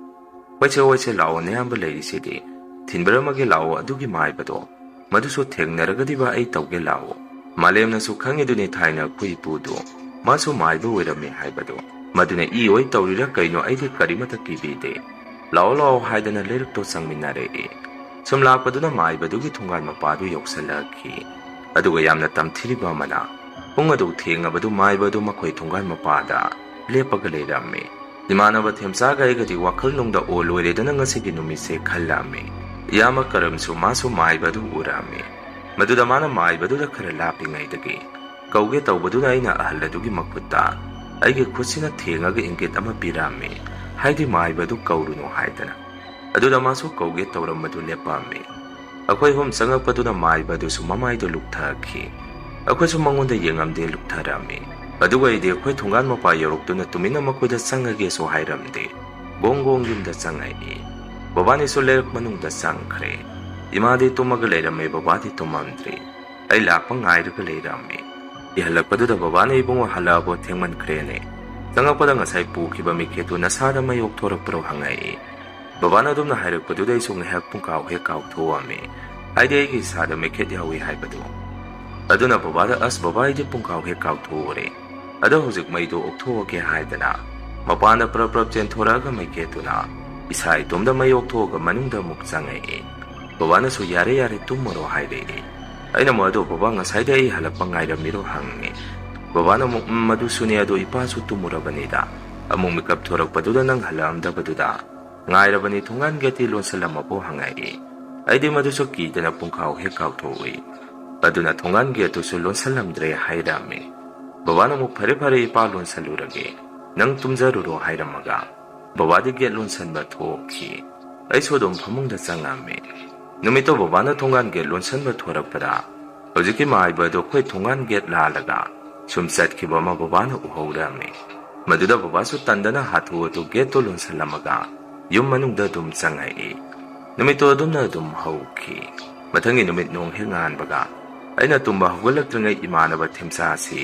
"ꯍꯣꯏꯁꯦ, ꯍꯣꯏꯁꯦ, ꯂꯥꯛꯑꯣ, ꯅꯌꯥꯝꯕ ꯂꯩꯔꯤꯁꯤꯗꯤ꯫ ꯊꯤꯟꯕꯤꯔꯝꯃꯒꯦ, ꯂꯥꯛꯑꯣ, ꯑꯗꯨꯒꯤ ꯃꯥꯏꯕꯗꯣ꯫ ꯃꯗꯨꯁꯨ ꯊꯦꯡꯅꯔꯒꯗꯤꯕ ꯑꯩ ꯇꯧꯒꯦ, ꯂꯥꯛꯑꯣ꯫ ꯃꯥꯂꯦꯝꯅꯁꯨ ꯈꯪꯉꯤꯗꯨꯅꯤ ꯊꯥꯏꯅ ꯑꯩꯈꯣꯏ ꯏꯄꯨꯗꯨ, ꯃꯥꯁꯨ ꯃꯥꯏꯕ ꯑꯣꯏꯔꯝꯃꯤ ꯍꯥꯏꯕꯗꯣ꯫ ꯃꯗꯨꯅ ꯏ ꯑꯣꯏ ꯇꯧꯔꯤꯔꯥ ꯀꯩꯅꯣ, ꯑꯩꯗꯤ ꯀꯔꯤꯃꯠꯇ ꯀꯤꯕꯤꯗꯦ꯫ ꯂꯥꯛꯑꯣ, ꯂꯥꯛꯑꯣ" ꯍꯥꯏꯗꯅ ꯂꯩꯔꯛꯇꯣ ꯆꯪꯃꯤꯟꯅꯔꯛꯏ꯫ ꯁꯨꯝ ꯂꯥꯛꯄꯗꯨꯅ ꯃꯥꯏꯕꯗꯨꯒꯤ ꯊꯣꯡꯒꯥꯟ ꯃꯄꯥꯗꯨ ꯌꯧꯁꯜꯂꯛꯈꯤ꯫ ꯑꯗꯨꯒ ꯌꯥꯝꯅ ꯇꯝꯊꯤꯔꯤꯕ ꯑꯃꯅ, ꯄꯨꯡ ꯑꯗꯨ ꯊꯦꯡꯉꯕꯗꯨ ꯃꯥꯏꯕ ꯑꯗꯨ ꯃꯈꯣꯏ ꯊꯣꯡꯒꯥꯟ ꯃꯄꯥꯗ ꯂꯦꯞꯄꯒ ꯂꯩꯔꯝꯃꯤ꯫ ꯏꯃꯥꯟꯅꯕ ꯊꯦꯝꯆꯥꯒ ꯑꯩꯒꯗꯤ ꯋꯥꯈꯜ ꯅꯨꯡꯗ ꯑꯣ ꯂꯣꯏꯔꯦꯗꯅ ꯉꯁꯤꯒꯤ ꯅꯨꯃꯤꯠꯁꯦ ꯈꯜꯂꯝꯃꯤ꯫ ꯏꯌꯥꯝꯕ ꯀꯔꯝꯁꯨ ꯃꯥꯁꯨ ꯃꯥꯏꯕ ꯑꯗꯨ ꯎꯔꯝꯃꯤ꯫ ꯃꯗꯨꯗ ꯃꯥꯅ ꯃꯥꯏꯕꯗꯨꯗ ꯈꯔ ꯂꯥꯞꯄꯤꯉꯩꯗꯒꯤ ꯀꯧꯒꯦ ꯇꯧꯕꯗꯨꯗ ꯑꯩꯅ ꯑꯍꯜ ꯑꯗꯨꯒꯤ ꯃꯈꯨꯠꯇ ꯑꯩꯒꯤ ꯈꯨꯠꯁꯤꯅ ꯊꯦꯡꯉꯒ ꯏꯪꯒꯤꯠ ꯑꯃ ꯄꯤꯔꯝꯃꯤ, ꯍꯥꯏꯗꯤ ꯃꯥꯏꯕ ꯑꯗꯨ ꯀꯧꯔꯨꯅꯨ ꯍꯥꯏꯗꯅ꯫ ꯑꯗꯨꯗ ꯃꯥꯁꯨ ꯀꯧꯒꯦ ꯇꯧꯔꯝꯕꯗꯨ ꯂꯦꯞꯄꯝꯃꯤ꯫ ꯑꯩꯈꯣꯏ ꯑꯍꯨꯝ ꯆꯪꯉꯛꯄꯗꯨꯗ ꯃꯥꯏꯕ ꯑꯗꯨꯁꯨ ꯃꯃꯥꯏꯗꯨ ꯂꯨꯞꯊꯈꯤ꯫ ꯑꯩꯈꯣꯏꯁꯨ ꯃꯉꯣꯟꯗ ꯌꯦꯡꯉꯝꯗꯦ, ꯂꯨꯞꯊꯔꯝꯃꯤ꯫ ꯑꯗꯨꯒ ꯑꯩꯗꯤ ꯑꯩꯈꯣꯏ ꯊꯣꯡꯒꯥꯟ ꯃꯄꯥ ꯌꯧꯔꯛꯇꯨꯅ ꯇꯨꯃꯤꯟꯅ ꯃꯈꯣꯏꯗ ꯆꯪꯉꯒꯦꯁꯨ ꯍꯥꯏꯔꯝꯗꯦ꯫ ꯒꯣꯡ ꯒꯣꯡ ꯌꯨꯝꯗ ꯆꯪꯉꯛꯏ꯫ ꯕꯕꯥꯅꯤꯁꯨ ꯂꯩꯔꯛ ꯃꯅꯨꯡꯗ ꯆꯪꯈ꯭ꯔꯦ꯫ ꯏꯃꯥꯗꯤ ꯇꯨꯝꯃꯒ ꯂꯩꯔꯝꯃꯦ, ꯕꯕꯥꯗꯤ ꯇꯨꯝꯃꯝꯗ꯭ꯔꯤ꯫ ꯑꯩ ꯂꯥꯛꯄ ꯉꯥꯏꯔꯒ ꯂꯩꯔꯝꯃꯤ꯫ ꯏꯍꯜꯂꯛꯄꯗꯨꯗ ꯕꯕꯥꯅ, "ꯏꯕꯨꯡꯉꯣ, ꯍꯜꯂꯛꯑꯕꯣ? ꯊꯦꯡꯃꯟꯈ꯭ꯔꯦꯅꯦ꯫ ꯆꯪꯉꯛꯄꯗ ꯉꯁꯥꯏ ꯄꯨꯈꯤꯕ ꯃꯤꯈꯦꯠꯇꯨ ꯅꯁꯥꯗ ꯃꯩ ꯑꯣꯛꯊꯣꯔꯛꯄ꯭ꯔꯣ?" ꯍꯪꯉꯛꯏ꯫ ꯕꯕꯥꯅ ꯑꯗꯨꯝꯅ ꯍꯥꯏꯔꯛꯄꯗꯨꯗ ꯑꯩꯁꯨ ꯉꯥꯏꯍꯥꯛ ꯄꯨꯡꯀꯥꯎ ꯍꯦꯛ ꯀꯥꯎꯊꯣꯛꯑꯝꯃꯤ꯫ ꯍꯥꯏꯗꯤ ꯑꯩꯒꯤ ꯏꯁꯥꯗ ꯃꯩꯈꯦꯠ ꯌꯥꯎꯏ ꯍꯥꯏꯕꯗꯣ꯫ ꯑꯗꯨꯅ ꯕꯕꯥꯗ, "ꯑꯁ ꯕꯕꯥ, ꯑꯩꯗꯤ ꯄꯨꯡꯀꯥꯎ ꯍꯦꯛ ꯀꯥꯎꯊꯣꯛꯎꯔꯦ꯫ ꯑꯗꯣ ꯍꯧꯖꯤꯛ ꯃꯩꯗꯣ ꯑꯣꯛꯊꯣꯛꯑꯒꯦ" ꯍꯥꯏꯗꯅ ꯃꯄꯥꯟꯗ ꯄ꯭ꯔꯞ ꯄ꯭ꯔꯞ ꯆꯦꯟꯊꯣꯔꯛꯑꯒ ꯃꯩꯈꯦꯠꯇꯨꯅ ꯏꯁꯥ ꯏꯇꯣꯝꯗ ꯃꯩ ꯑꯣꯛꯊꯣꯛꯑꯒ ꯃꯅꯨꯡꯗ ꯑꯃꯨꯛ ꯆꯪꯉꯛꯏ꯫ ꯕꯕꯥꯅꯁꯨ, "ꯌꯥꯔꯦ ꯌꯥꯔꯦ, ꯇꯨꯝꯃꯨꯔꯣ" ꯍꯥꯏꯔꯛꯏ꯫ ꯑꯩꯅ ꯑꯃꯨꯛ, "ꯑꯗꯣ ꯕꯕꯥ, ꯉꯁꯥꯏꯗꯩ ꯑꯩ ꯍꯜꯂꯛꯄ ꯉꯥꯏꯔꯝꯃꯤꯔꯣ?" ꯍꯪꯉꯤ꯫ ꯕꯕꯥꯅ ꯑꯃꯨꯛ, "ꯎꯝ, ꯃꯗꯨꯁꯨꯅꯦ, ꯑꯗꯣ ꯏꯄꯥꯁꯨ ꯇꯨꯝꯃꯨꯔꯕꯅꯤꯗ꯫ ꯑꯃꯨꯛ ꯃꯤꯀꯞ ꯊꯣꯔꯛꯄꯗꯨꯗ ꯅꯪ ꯍꯜꯂꯛꯑꯝꯗꯕꯗꯨꯗ ꯉꯥꯏꯔꯕꯅꯤ, ꯊꯣꯡꯒꯥꯟ ꯒꯦꯠꯇꯤ ꯂꯣꯟꯁꯤꯜꯂꯝꯃꯕꯣ?" ꯍꯪꯉꯛꯏ꯫ ꯑꯩꯗꯤ ꯃꯗꯨꯁꯨ ꯀꯤꯗꯅ ꯄꯨꯡꯈꯥꯎ ꯍꯦꯛ ꯀꯥꯎꯊꯣꯛꯏ꯫ ꯑꯗꯨꯅ ꯊꯣꯡꯒꯥꯟ ꯒꯦꯠꯇꯨꯁꯨ ꯂꯣꯟꯁꯤꯜꯂꯝꯗ꯭ꯔꯦ ꯍꯥꯏꯔꯝꯃꯤ꯫ ꯕꯕꯥꯅ ꯑꯃꯨꯛ, "ꯐꯔꯦ ꯐꯔꯦ ꯏꯄꯥ, ꯂꯣꯟꯁꯤꯜꯂꯨꯔꯒꯦ, ꯅꯪ ꯇꯨꯝꯖꯔꯨꯔꯣ" ꯍꯥꯏꯔꯝꯃꯒ ꯕꯕꯥꯗꯤ ꯒꯦꯠ ꯂꯣꯟꯁꯤꯟꯕ ꯊꯣꯛꯈꯤ꯫ ꯑꯩꯁꯨ ꯑꯗꯨꯝ ꯐꯃꯨꯡꯗ ꯆꯪꯉꯝꯃꯤ꯫ ꯅꯨꯃꯤꯠꯇꯣ ꯕꯕꯥꯅ ꯊꯣꯡꯒꯥꯟ ꯒꯦꯠ ꯂꯣꯟꯁꯤꯟꯕ ꯊꯣꯔꯛꯄꯗ ꯍꯧꯖꯤꯛꯀꯤ ꯃꯥꯏꯕ ꯑꯗꯣ ꯑꯩꯈꯣꯏ ꯊꯣꯡꯒꯥꯟ ꯒꯦꯠ ꯂꯥꯜꯂꯒ ꯁꯨꯝ ꯆꯠꯈꯤꯕ ꯑꯃ ꯕꯕꯥꯅ ꯎꯍꯧꯔꯝꯃꯤ꯫ ꯃꯗꯨꯗ ꯕꯕꯥꯁꯨ ꯇꯟꯗꯅ ꯍꯥꯊꯨ ꯍꯥꯊꯨ ꯒꯦꯠꯇꯣ ꯂꯣꯟꯁꯤꯜꯂꯝꯃꯒ ꯌꯨꯝ ꯃꯅꯨꯡꯗ ꯑꯗꯨꯝ ꯆꯪꯉꯛꯏ꯫ ꯅꯨꯃꯤꯠꯇꯣ ꯑꯗꯨꯝꯅ ꯑꯗꯨꯝ ꯍꯧꯈꯤ꯫ ꯃꯊꯪꯒꯤ ꯅꯨꯃꯤꯠ ꯅꯣꯡ ꯍꯦꯛ ꯉꯥꯟꯕꯒ ꯑꯩꯅ ꯇꯨꯝꯕ ꯍꯧꯒꯠꯂꯛꯇ꯭ꯔꯤꯉꯩ ꯏꯃꯥꯟꯅꯕ ꯊꯦꯝꯆꯥꯁꯤ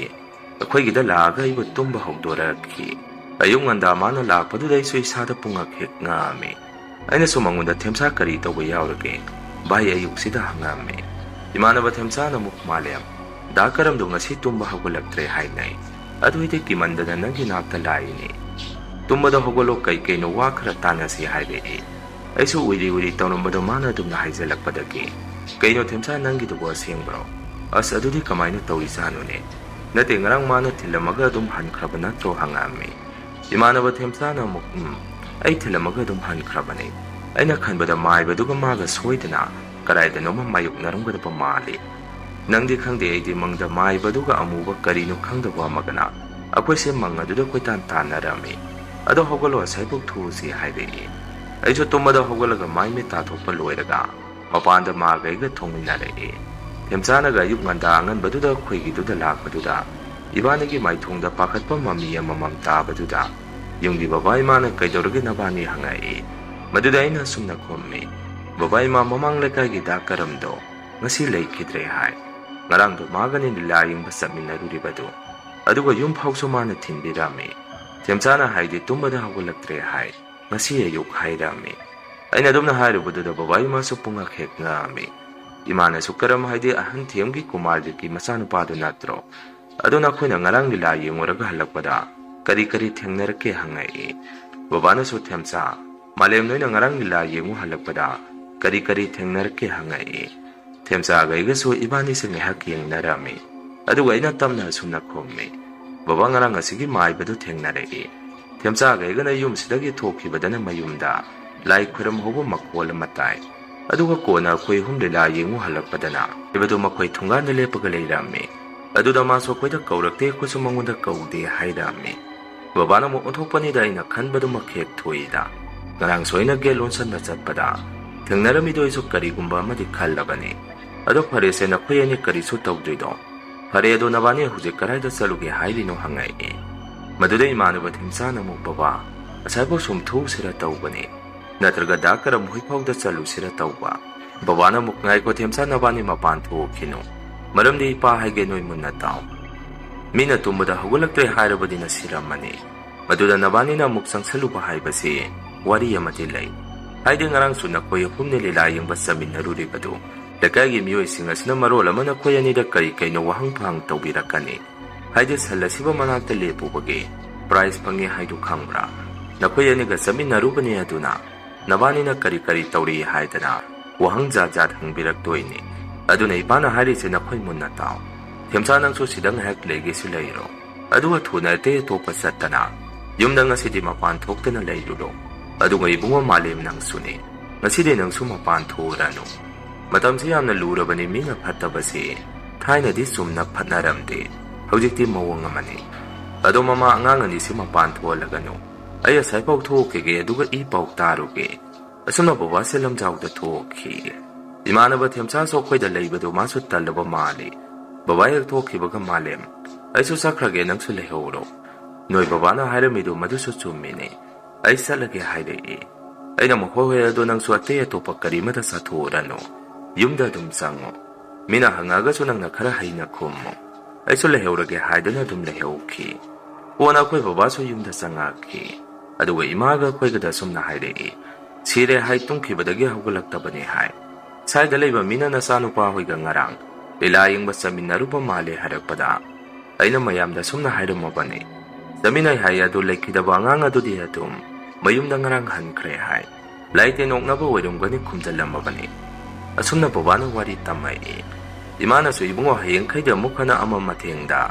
ꯑꯩꯈꯣꯏꯒꯤꯗ ꯂꯥꯛꯑꯒ ꯑꯩꯕꯨ ꯇꯨꯝꯕ ꯍꯧꯗꯣꯔꯛꯈꯤ꯫ ꯑꯌꯨꯛ ꯉꯟꯗꯥ ꯃꯥꯅ ꯂꯥꯛꯄꯗꯨꯗ ꯑꯩꯁꯨ ꯏꯁꯥꯗ ꯄꯨꯡꯉꯛ ꯍꯦꯛ ꯉꯛꯑꯝꯃꯤ꯫ ꯑꯩꯅꯁꯨ ꯃꯉꯣꯟꯗ, "ꯊꯦꯝꯆꯥ, ꯀꯔꯤ ꯇꯧꯕ ꯌꯥꯎꯔꯒꯦ ꯚꯥꯏ ꯑꯌꯨꯛꯁꯤꯗ?" ꯍꯪꯉꯛꯑꯝꯃꯤ꯫ ꯏꯃꯥꯟꯅꯕ ꯊꯦꯝꯆꯥꯅ ꯑꯃꯨꯛ, "ꯃꯥꯂꯦꯝ, ꯗꯥ ꯀꯔꯝꯗꯣ ꯉꯁꯤ ꯇꯨꯝꯕ ꯍꯧꯒꯠꯂꯛꯇ꯭ꯔꯦ ꯍꯥꯏꯅꯩ꯫ ꯑꯗꯨꯏꯗꯤ ꯀꯤꯃꯟꯗꯅ ꯅꯪꯒꯤ ꯅꯥꯛꯇ ꯂꯥꯛꯏꯅꯤ꯫ ꯇꯨꯝꯕꯗ ꯍꯧꯒꯠꯂꯣ, ꯀꯩ ꯀꯩꯅꯣ ꯋꯥ ꯈꯔ ꯇꯥꯟꯅꯁꯤ" ꯍꯥꯏꯔꯛꯏ꯫ ꯑꯩꯁꯨ ꯎꯏꯔꯤ ꯎꯏꯔꯤ ꯇꯧꯔꯝꯕꯗꯣ ꯃꯥꯅ ꯑꯗꯨꯝꯅ ꯍꯥꯏꯖꯜꯂꯛꯄꯗꯒꯤ, "ꯀꯩꯅꯣ ꯊꯦꯝꯆꯥ, ꯅꯪꯒꯤꯗꯨꯕꯨ ꯑꯁꯦꯡꯕ꯭ꯔꯣ? ꯑꯁ, ꯑꯗꯨꯗꯤ ꯀꯃꯥꯏꯅ ꯇꯧꯔꯤꯖꯥꯠꯅꯣꯅꯦ? ꯅꯠꯇꯦ, ꯉꯔꯥꯡ ꯃꯥꯅ ꯊꯤꯜꯂꯝꯃꯒ ꯑꯗꯨꯝ ꯍꯟꯈ꯭ꯔꯕ ꯅꯠꯇ꯭ꯔꯣ?" ꯍꯪꯉꯛꯑꯝꯃꯤ꯫ ꯏꯃꯥꯟꯅꯕ ꯊꯦꯝꯆꯥꯅ ꯑꯃꯨꯛ, "ꯎꯝ, ꯑꯩ ꯊꯤꯜꯂꯝꯃꯒ ꯑꯗꯨꯝ ꯍꯟꯈ꯭ꯔꯕꯅꯦ꯫ ꯑꯩꯅ ꯈꯟꯕꯗ ꯃꯥꯏꯕꯗꯨꯒ ꯃꯥꯒ ꯁꯣꯏꯗꯅ ꯀꯗꯥꯏꯗꯅꯣꯃ ꯃꯥꯌꯣꯛꯅꯔꯝꯒꯗꯕ ꯃꯥꯜꯂꯤ꯫ ꯅꯪꯗꯤ ꯈꯪꯗꯦ, ꯑꯩꯗꯤ ꯃꯪꯗ ꯃꯥꯏꯕꯗꯨꯒ ꯑꯃꯨꯕ ꯀꯔꯤꯅꯣ ꯈꯪꯗꯕ ꯑꯃꯒꯅ ꯑꯩꯈꯣꯏꯁꯦ ꯃꯪ ꯑꯗꯨꯗ ꯀꯣꯏꯇꯥꯟ ꯇꯥꯟꯅꯔꯝꯃꯤ꯫ ꯑꯗꯣ ꯍꯧꯒꯠꯂꯣ, ꯑꯁꯥꯏꯕꯨꯛ ꯊꯣꯛꯎꯁꯤ" ꯍꯥꯏꯔꯛꯏ꯫ ꯑꯩꯁꯨ ꯇꯨꯝꯕꯗ ꯍꯧꯒꯠꯂꯒ ꯃꯥꯏ ꯃꯤꯠ ꯇꯥꯊꯣꯛꯄ ꯂꯣꯏꯔꯒ ꯃꯄꯥꯟꯗ ꯃꯥꯒ ꯑꯩꯒ ꯊꯣꯡꯃꯤꯟꯅꯔꯛꯏ꯫ ꯊꯦꯝꯆꯥꯅꯒ ꯑꯌꯨꯛ ꯉꯟꯇꯥ ꯑꯉꯟꯕꯗꯨꯗ ꯑꯩꯈꯣꯏꯒꯤꯗꯨꯗ ꯂꯥꯛꯄꯗꯨꯗ ꯏꯕꯥꯅꯤꯒꯤ ꯃꯥꯏꯊꯣꯡꯗ ꯄꯥꯈꯠꯄ ꯃꯃꯤ ꯑꯃꯃꯝ ꯇꯥꯕꯗꯨꯗ ꯌꯨꯝꯒꯤ ꯕꯕꯥ ꯏꯃꯥꯅ, "ꯀꯩꯗꯧꯔꯒꯦ ꯅꯕꯥꯅꯤ?" ꯍꯪꯉꯛꯏ꯫ ꯃꯗꯨꯗ ꯑꯩꯅ ꯑꯁꯨꯝꯅ ꯈꯨꯝꯃꯤ, "ꯕꯕꯥ ꯏꯃꯥ, ꯃꯃꯥꯡ ꯂꯩꯀꯥꯏꯒꯤ ꯗꯥ ꯀꯔꯝꯗꯣ ꯉꯁꯤ ꯂꯩꯈꯤꯗ꯭ꯔꯦ ꯍꯥꯏ꯫ ꯉꯔꯥꯡꯗꯣ ꯃꯥꯒꯅꯤ ꯂꯤꯂꯥ ꯌꯦꯡꯕ ꯆꯠꯃꯤꯟꯅꯔꯨꯔꯤꯕꯗꯨ꯫ ꯑꯗꯨꯒ ꯌꯨꯝ ꯐꯥꯎꯁꯨ ꯃꯥꯅ ꯊꯤꯟꯕꯤꯔꯝꯃꯤ꯫ ꯊꯦꯝꯆꯥꯅ ꯍꯥꯏꯗꯤ ꯇꯨꯝꯕꯗ ꯍꯧꯒꯠꯂꯛꯇ꯭ꯔꯦ ꯍꯥꯏ꯫ "ꯉꯁꯤ ꯑꯌꯨꯛ" ꯍꯥꯏꯔꯝꯃꯤ꯫ ꯑꯩꯅ ꯑꯗꯨꯝꯅ ꯍꯥꯏꯔꯨꯕꯗꯨꯗ ꯕꯕꯥ ꯏꯃꯥꯁꯨ ꯄꯨꯡꯉꯛ ꯍꯦꯛ ꯉꯛꯑꯝꯃꯤ꯫ "ꯏꯃꯥꯅꯁꯨ ꯀꯔꯝ ꯍꯥꯏꯗꯤ ꯑꯍꯟ ꯊꯦꯝꯒꯤ ꯀꯨꯃꯥꯔꯖꯤꯠꯀꯤ ꯃꯆꯥꯅꯨꯄꯥꯗꯨ ꯅꯠꯇ꯭ꯔꯣ? ꯑꯗꯣ ꯅꯈꯣꯏꯅ ꯉꯔꯥꯡ ꯂꯤꯂꯥ ꯌꯦꯡꯉꯨꯔꯒ ꯍꯜꯂꯛꯄꯗ ꯀꯔꯤ ꯀꯔꯤ ꯊꯦꯡꯅꯔꯛꯀꯦ?" ꯍꯪꯉꯛꯏ꯫ ꯕꯕꯥꯅꯁꯨ, "ꯊꯦꯝꯆꯥ, ꯃꯥꯂꯦꯝ ꯅꯣꯏꯅ ꯉꯔꯥꯡ ꯂꯤꯂꯥ ꯌꯦꯡꯉꯨ ꯍꯜꯂꯛꯄꯗ ꯀꯔꯤ ꯀꯔꯤ ꯊꯦꯡꯅꯔꯛꯀꯦ?" ꯍꯪꯉꯛꯏ꯫ ꯊꯦꯝꯆꯥꯒ ꯑꯩꯒꯁꯨ ꯏꯕꯥꯅꯤꯁꯦ ꯉꯥꯏꯍꯥꯛ ꯌꯦꯡꯅꯔꯝꯃꯤ꯫ ꯑꯗꯨꯒ ꯑꯩꯅ ꯇꯞꯅ ꯑꯁꯨꯝꯅ ꯈꯨꯝꯃꯤ, "ꯕꯕꯥ, ꯉꯔꯥꯡ ꯑꯁꯤꯒꯤ ꯃꯥꯏꯕꯗꯨ ꯊꯦꯡꯅꯔꯛꯏ꯫ ꯊꯦꯝꯆꯥꯒ ꯑꯩꯒꯅ ꯌꯨꯝꯁꯤꯗꯒꯤ ꯊꯣꯛꯈꯤꯕꯗꯅ ꯃꯌꯨꯝꯗ ꯂꯥꯏ ꯈꯨꯔꯝꯍꯧꯕ ꯃꯈꯣꯜ ꯑꯃ ꯇꯥꯏ꯫ ꯑꯗꯨꯒ ꯀꯣꯟꯅ ꯑꯩꯈꯣꯏ ꯑꯍꯨꯝ ꯂꯤꯂꯥ ꯌꯦꯡꯉꯨ ꯍꯜꯂꯛꯄꯗꯅ ꯃꯥꯏꯕꯗꯨ ꯃꯈꯣꯏ ꯊꯣꯡꯒꯥꯟꯗ ꯂꯦꯞꯄꯒ ꯂꯩꯔꯝꯃꯤ꯫ ꯑꯗꯨꯗ ꯃꯥꯁꯨ ꯑꯩꯈꯣꯏꯗ ꯀꯧꯔꯛꯇꯦ, ꯑꯩꯈꯣꯏꯁꯨ ꯃꯉꯣꯟꯗ ꯀꯧꯗꯦ" ꯍꯥꯏꯔꯝꯃꯤ꯫ ꯕꯕꯥꯅ ꯑꯃꯨꯛ ꯑꯣꯟꯊꯣꯛꯄꯅꯤꯗ, ꯑꯩꯅ ꯈꯟꯕꯗꯨꯃꯛ ꯍꯦꯛ ꯊꯣꯛꯏꯗ꯫ ꯉꯔꯥꯡꯁꯨ ꯑꯩꯅ ꯒꯦꯠ ꯂꯣꯟꯁꯟꯕ ꯆꯠꯄꯗ ꯊꯦꯡꯅꯔꯝꯃꯤꯗꯣ ꯑꯩꯁꯨ ꯀꯔꯤꯒꯨꯝꯕ ꯑꯃꯗꯤ ꯈꯜꯂꯕꯅꯤ꯫ "ꯑꯗꯣ ꯐꯔꯦꯁꯦ, ꯅꯈꯣꯏ ꯑꯅꯤ ꯀꯔꯤꯁꯨ ꯇꯧꯗ꯭ꯔꯤꯗꯣ? ꯐꯔꯦ, ꯑꯗꯣ ꯅꯕꯥꯅꯤ ꯍꯧꯖꯤꯛ ꯀꯗꯥꯏꯗ ꯆꯠꯂꯨꯒꯦ ꯍꯥꯏꯔꯤꯅꯣ?" ꯍꯪꯉꯛꯏ꯫ ꯃꯗꯨꯗ ꯏꯃꯥꯟꯅꯕ ꯊꯦꯝꯆꯥꯅ ꯑꯃꯨꯛ, "ꯕꯕꯥ, ꯑꯁꯥꯏꯐꯥꯎ ꯁꯨꯝ ꯊꯣꯛꯎꯁꯤꯔ ꯇꯧꯕꯅꯤ, ꯅꯠꯇ꯭ꯔꯒ ꯗꯥ ꯀꯔꯝ ꯍꯣꯏ ꯐꯥꯎꯗ ꯆꯠꯂꯨꯁꯤꯔ ꯇꯧꯕ꯫" ꯕꯕꯥꯅ ꯑꯃꯨꯛ, "ꯉꯥꯏꯈꯣ ꯊꯦꯝꯆꯥ, ꯅꯕꯥꯅꯤ ꯃꯄꯥꯟ ꯊꯣꯛꯈꯤꯅꯨ꯫ ꯃꯔꯝꯗꯤ ꯏꯄꯥ ꯍꯥꯏꯒꯦ, ꯅꯣꯏ ꯃꯨꯟꯅ ꯇꯥꯎ꯫ ꯃꯤꯅ ꯇꯨꯝꯕꯗ ꯍꯧꯒꯠꯂꯛꯇ꯭ꯔꯦ ꯍꯥꯏꯔꯕꯗꯤ ꯅꯁꯤꯔꯝꯃꯅꯤ꯫ ꯃꯗꯨꯗ ꯅꯕꯥꯅꯤꯅ ꯑꯃꯨꯛ ꯆꯪꯁꯜꯂꯨꯕ ꯍꯥꯏꯕꯁꯤ ꯋꯥꯔꯤ ꯑꯃꯗꯤ ꯂꯩ꯫ ꯍꯥꯏꯗꯤ ꯉꯔꯥꯡꯁꯨ ꯅꯈꯣꯏ ꯑꯍꯨꯝꯅ ꯂꯤꯂꯥ ꯌꯦꯡꯕ ꯆꯠꯃꯤꯟꯅꯔꯨꯔꯤꯕꯗꯨ ꯂꯩꯀꯥꯏꯒꯤ ꯃꯤꯑꯣꯏꯁꯤꯡ ꯑꯁꯤꯅ ꯃꯔꯣꯜ ꯑꯃ ꯅꯈꯣꯏ ꯑꯅꯤꯗ ꯀꯔꯤ ꯀꯩꯅꯣ ꯋꯥꯍꯪ ꯐꯍꯪ ꯇꯧꯕꯤꯔꯛꯀꯅꯤ꯫ ꯍꯥꯏꯗꯤ ꯁꯟ ꯑꯁꯤꯕ ꯃꯅꯥꯛꯇ ꯂꯦꯞꯄꯨꯕꯒꯤ ꯄ꯭ꯔꯥꯏꯖ ꯐꯪꯉꯤ ꯍꯥꯏꯗꯨ ꯈꯪꯕ꯭ꯔꯥ? ꯅꯈꯣꯏ ꯑꯅꯤꯒ ꯆꯠꯃꯤꯟꯅꯔꯨꯕꯅꯤ, ꯑꯗꯨꯅ ꯅꯕꯥꯅꯤꯅ ꯀꯔꯤ ꯀꯔꯤ ꯇꯧꯔꯤ ꯍꯥꯏꯗꯅ ꯋꯥꯍꯪ ꯖꯥꯠ ꯖꯥꯠ ꯍꯪꯕꯤꯔꯛꯇꯣꯏꯅꯤ꯫ ꯑꯗꯨꯅ ꯏꯄꯥꯅ ꯍꯥꯏꯔꯤꯁꯦ ꯅꯈꯣꯏ ꯃꯨꯟꯅ ꯇꯥꯎ꯫ ꯊꯦꯝꯆꯥ, ꯅꯪꯁꯨ ꯁꯤꯗ ꯉꯥꯏꯍꯥꯛ ꯂꯩꯒꯦꯁꯨ ꯂꯩꯔꯣ꯫ ꯑꯗꯨꯒ ꯊꯨꯅ ꯑꯇꯩ ꯑꯇꯣꯞꯄ ꯆꯠꯇꯅ ꯌꯨꯝꯗ ꯉꯁꯤꯗꯤ ꯃꯄꯥꯟ ꯊꯣꯛꯇꯅ ꯂꯩꯔꯨꯔꯣ꯫ ꯑꯗꯨꯒ ꯏꯕꯨꯡꯉꯣ ꯃꯥꯂꯦꯝ, ꯅꯪꯁꯨꯅꯤ꯫ ꯉꯁꯤꯗꯤ ꯅꯪꯁꯨ ꯃꯄꯥꯟ ꯊꯣꯛꯎꯔꯅꯨ꯫ ꯃꯇꯝꯁꯤ ꯌꯥꯝꯅ ꯂꯨꯔꯕꯅꯤ, ꯃꯤꯅ ꯐꯠꯇꯕꯁꯤ ꯊꯥꯏꯅꯗꯤ ꯆꯨꯝꯅ ꯐꯠꯅꯔꯝꯗꯦ, ꯍꯧꯖꯤꯛꯇꯤ ꯃꯑꯣꯡ ꯑꯃꯅꯤ꯫ ꯑꯗꯣ ꯃꯃꯥ, ꯑꯉꯥꯡ ꯑꯅꯤꯁꯤ ꯃꯄꯥꯟ ꯊꯣꯛꯍꯜꯂꯒꯅꯨ꯫ ꯑꯩ ꯑꯁꯥꯏꯐꯥꯎ ꯊꯣꯛꯈꯤꯒꯦ, ꯑꯗꯨꯒ ꯏ ꯄꯥꯎ ꯇꯥꯔꯨꯒꯦ꯫" ꯑꯁꯨꯝꯅ ꯕꯕꯥꯁꯦ ꯂꯝꯖꯥꯎꯗ ꯊꯣꯛꯈꯤ꯫ ꯏꯃꯥꯟꯅꯕ ꯊꯦꯝꯆꯥꯁꯨ ꯑꯩꯈꯣꯏꯗ ꯂꯩꯕꯗꯨ ꯃꯥꯁꯨ ꯇꯜꯂꯕ ꯃꯥꯜꯂꯤ꯫ ꯕꯕꯥ ꯍꯦꯛ ꯊꯣꯛꯈꯤꯕꯒ ꯃꯥꯂꯦꯝ, "ꯑꯩꯁꯨ ꯆꯠꯈ꯭ꯔꯒꯦ, ꯅꯪꯁꯨ ꯂꯩꯍꯧꯔꯣ꯫ ꯅꯣꯏ ꯕꯕꯥꯅ ꯍꯥꯏꯔꯝꯃꯤꯗꯨ ꯃꯗꯨꯁꯨ ꯆꯨꯝꯃꯤꯅꯦ꯫ ꯑꯩ ꯆꯠꯂꯒꯦ" ꯍꯥꯏꯔꯛꯏ꯫ ꯑꯩꯅ ꯑꯃꯨꯛ, "ꯍꯣꯏ ꯍꯣꯏ, ꯑꯗꯣ ꯅꯪꯁꯨ ꯑꯇꯩ ꯑꯇꯣꯞꯄ ꯀꯔꯤꯃꯇ ꯆꯥꯊꯣꯛꯎꯔꯅꯨ꯫ ꯌꯨꯝꯗ ꯑꯗꯨꯝ ꯆꯪꯉꯣ꯫ ꯃꯤꯅ ꯍꯪꯉꯛꯑꯒꯁꯨ ꯅꯪꯅ ꯈꯔ ꯍꯩꯅ ꯈꯨꯝꯃꯨ꯫ ꯑꯩꯁꯨ ꯂꯩꯍꯧꯔꯒꯦ" ꯍꯥꯏꯗꯨꯅ ꯑꯗꯨꯝ ꯂꯩꯍꯧꯈꯤ꯫ ꯀꯣꯟꯅ ꯑꯩꯈꯣꯏ ꯕꯕꯥꯁꯨ ꯌꯨꯝꯗ ꯆꯪꯉꯛꯈꯤ꯫ ꯑꯗꯨꯒ ꯏꯃꯥꯒ ꯑꯩꯈꯣꯏꯒꯗ ꯑꯁꯨꯝꯅ ꯍꯥꯏꯔꯛꯏ, "ꯁꯤꯔꯦ ꯍꯥꯏ ꯇꯨꯝꯈꯤꯕꯗꯒꯤ ꯍꯧꯒꯠꯂꯛꯇꯕꯅꯦ" ꯍꯥꯏ꯫ "ꯁ꯭ꯋꯥꯏꯗ ꯂꯩꯕ ꯃꯤꯅ ꯅꯆꯥꯅꯨꯄꯥ ꯍꯣꯏꯒ ꯉꯔꯥꯡ ꯂꯤꯂꯥ ꯌꯦꯡꯕ ꯆꯠꯃꯤꯟꯅꯔꯨꯕ ꯃꯥꯜꯂꯦ" ꯍꯥꯏꯔꯛꯄꯗ, ꯑꯩꯅ ꯃꯌꯥꯝꯗ ꯑꯁꯨꯝꯅ ꯍꯥꯏꯔꯝꯃꯕꯅꯤ, "ꯆꯠꯃꯤꯟꯅꯩ ꯍꯥꯏ ꯑꯗꯨ ꯂꯩꯈꯤꯗꯕ ꯑꯉꯥꯡ ꯑꯗꯨꯗꯤ ꯑꯗꯨꯝ ꯃꯌꯨꯝꯗ ꯉꯔꯥꯡ ꯍꯟꯈ꯭ꯔꯦ" ꯍꯥꯏ꯫ "ꯂꯥꯏ ꯇꯦꯟ ꯑꯣꯛꯅꯕ ꯑꯣꯏꯔꯝꯒꯅꯤ" ꯈꯨꯝꯖꯤꯜꯂꯝꯃꯕꯅꯤ꯫ ꯑꯁꯨꯝꯅ ꯕꯕꯥꯅ ꯋꯥꯔꯤ ꯇꯝꯃꯛꯏ꯫ ꯏꯃꯥꯅꯁꯨ, "ꯏꯕꯨꯡꯉꯣ, ꯍꯌꯦꯡꯈꯩꯗꯤ ꯑꯃꯨꯛ ꯍꯟꯅ ꯑꯃ ꯃꯊꯦꯡꯗ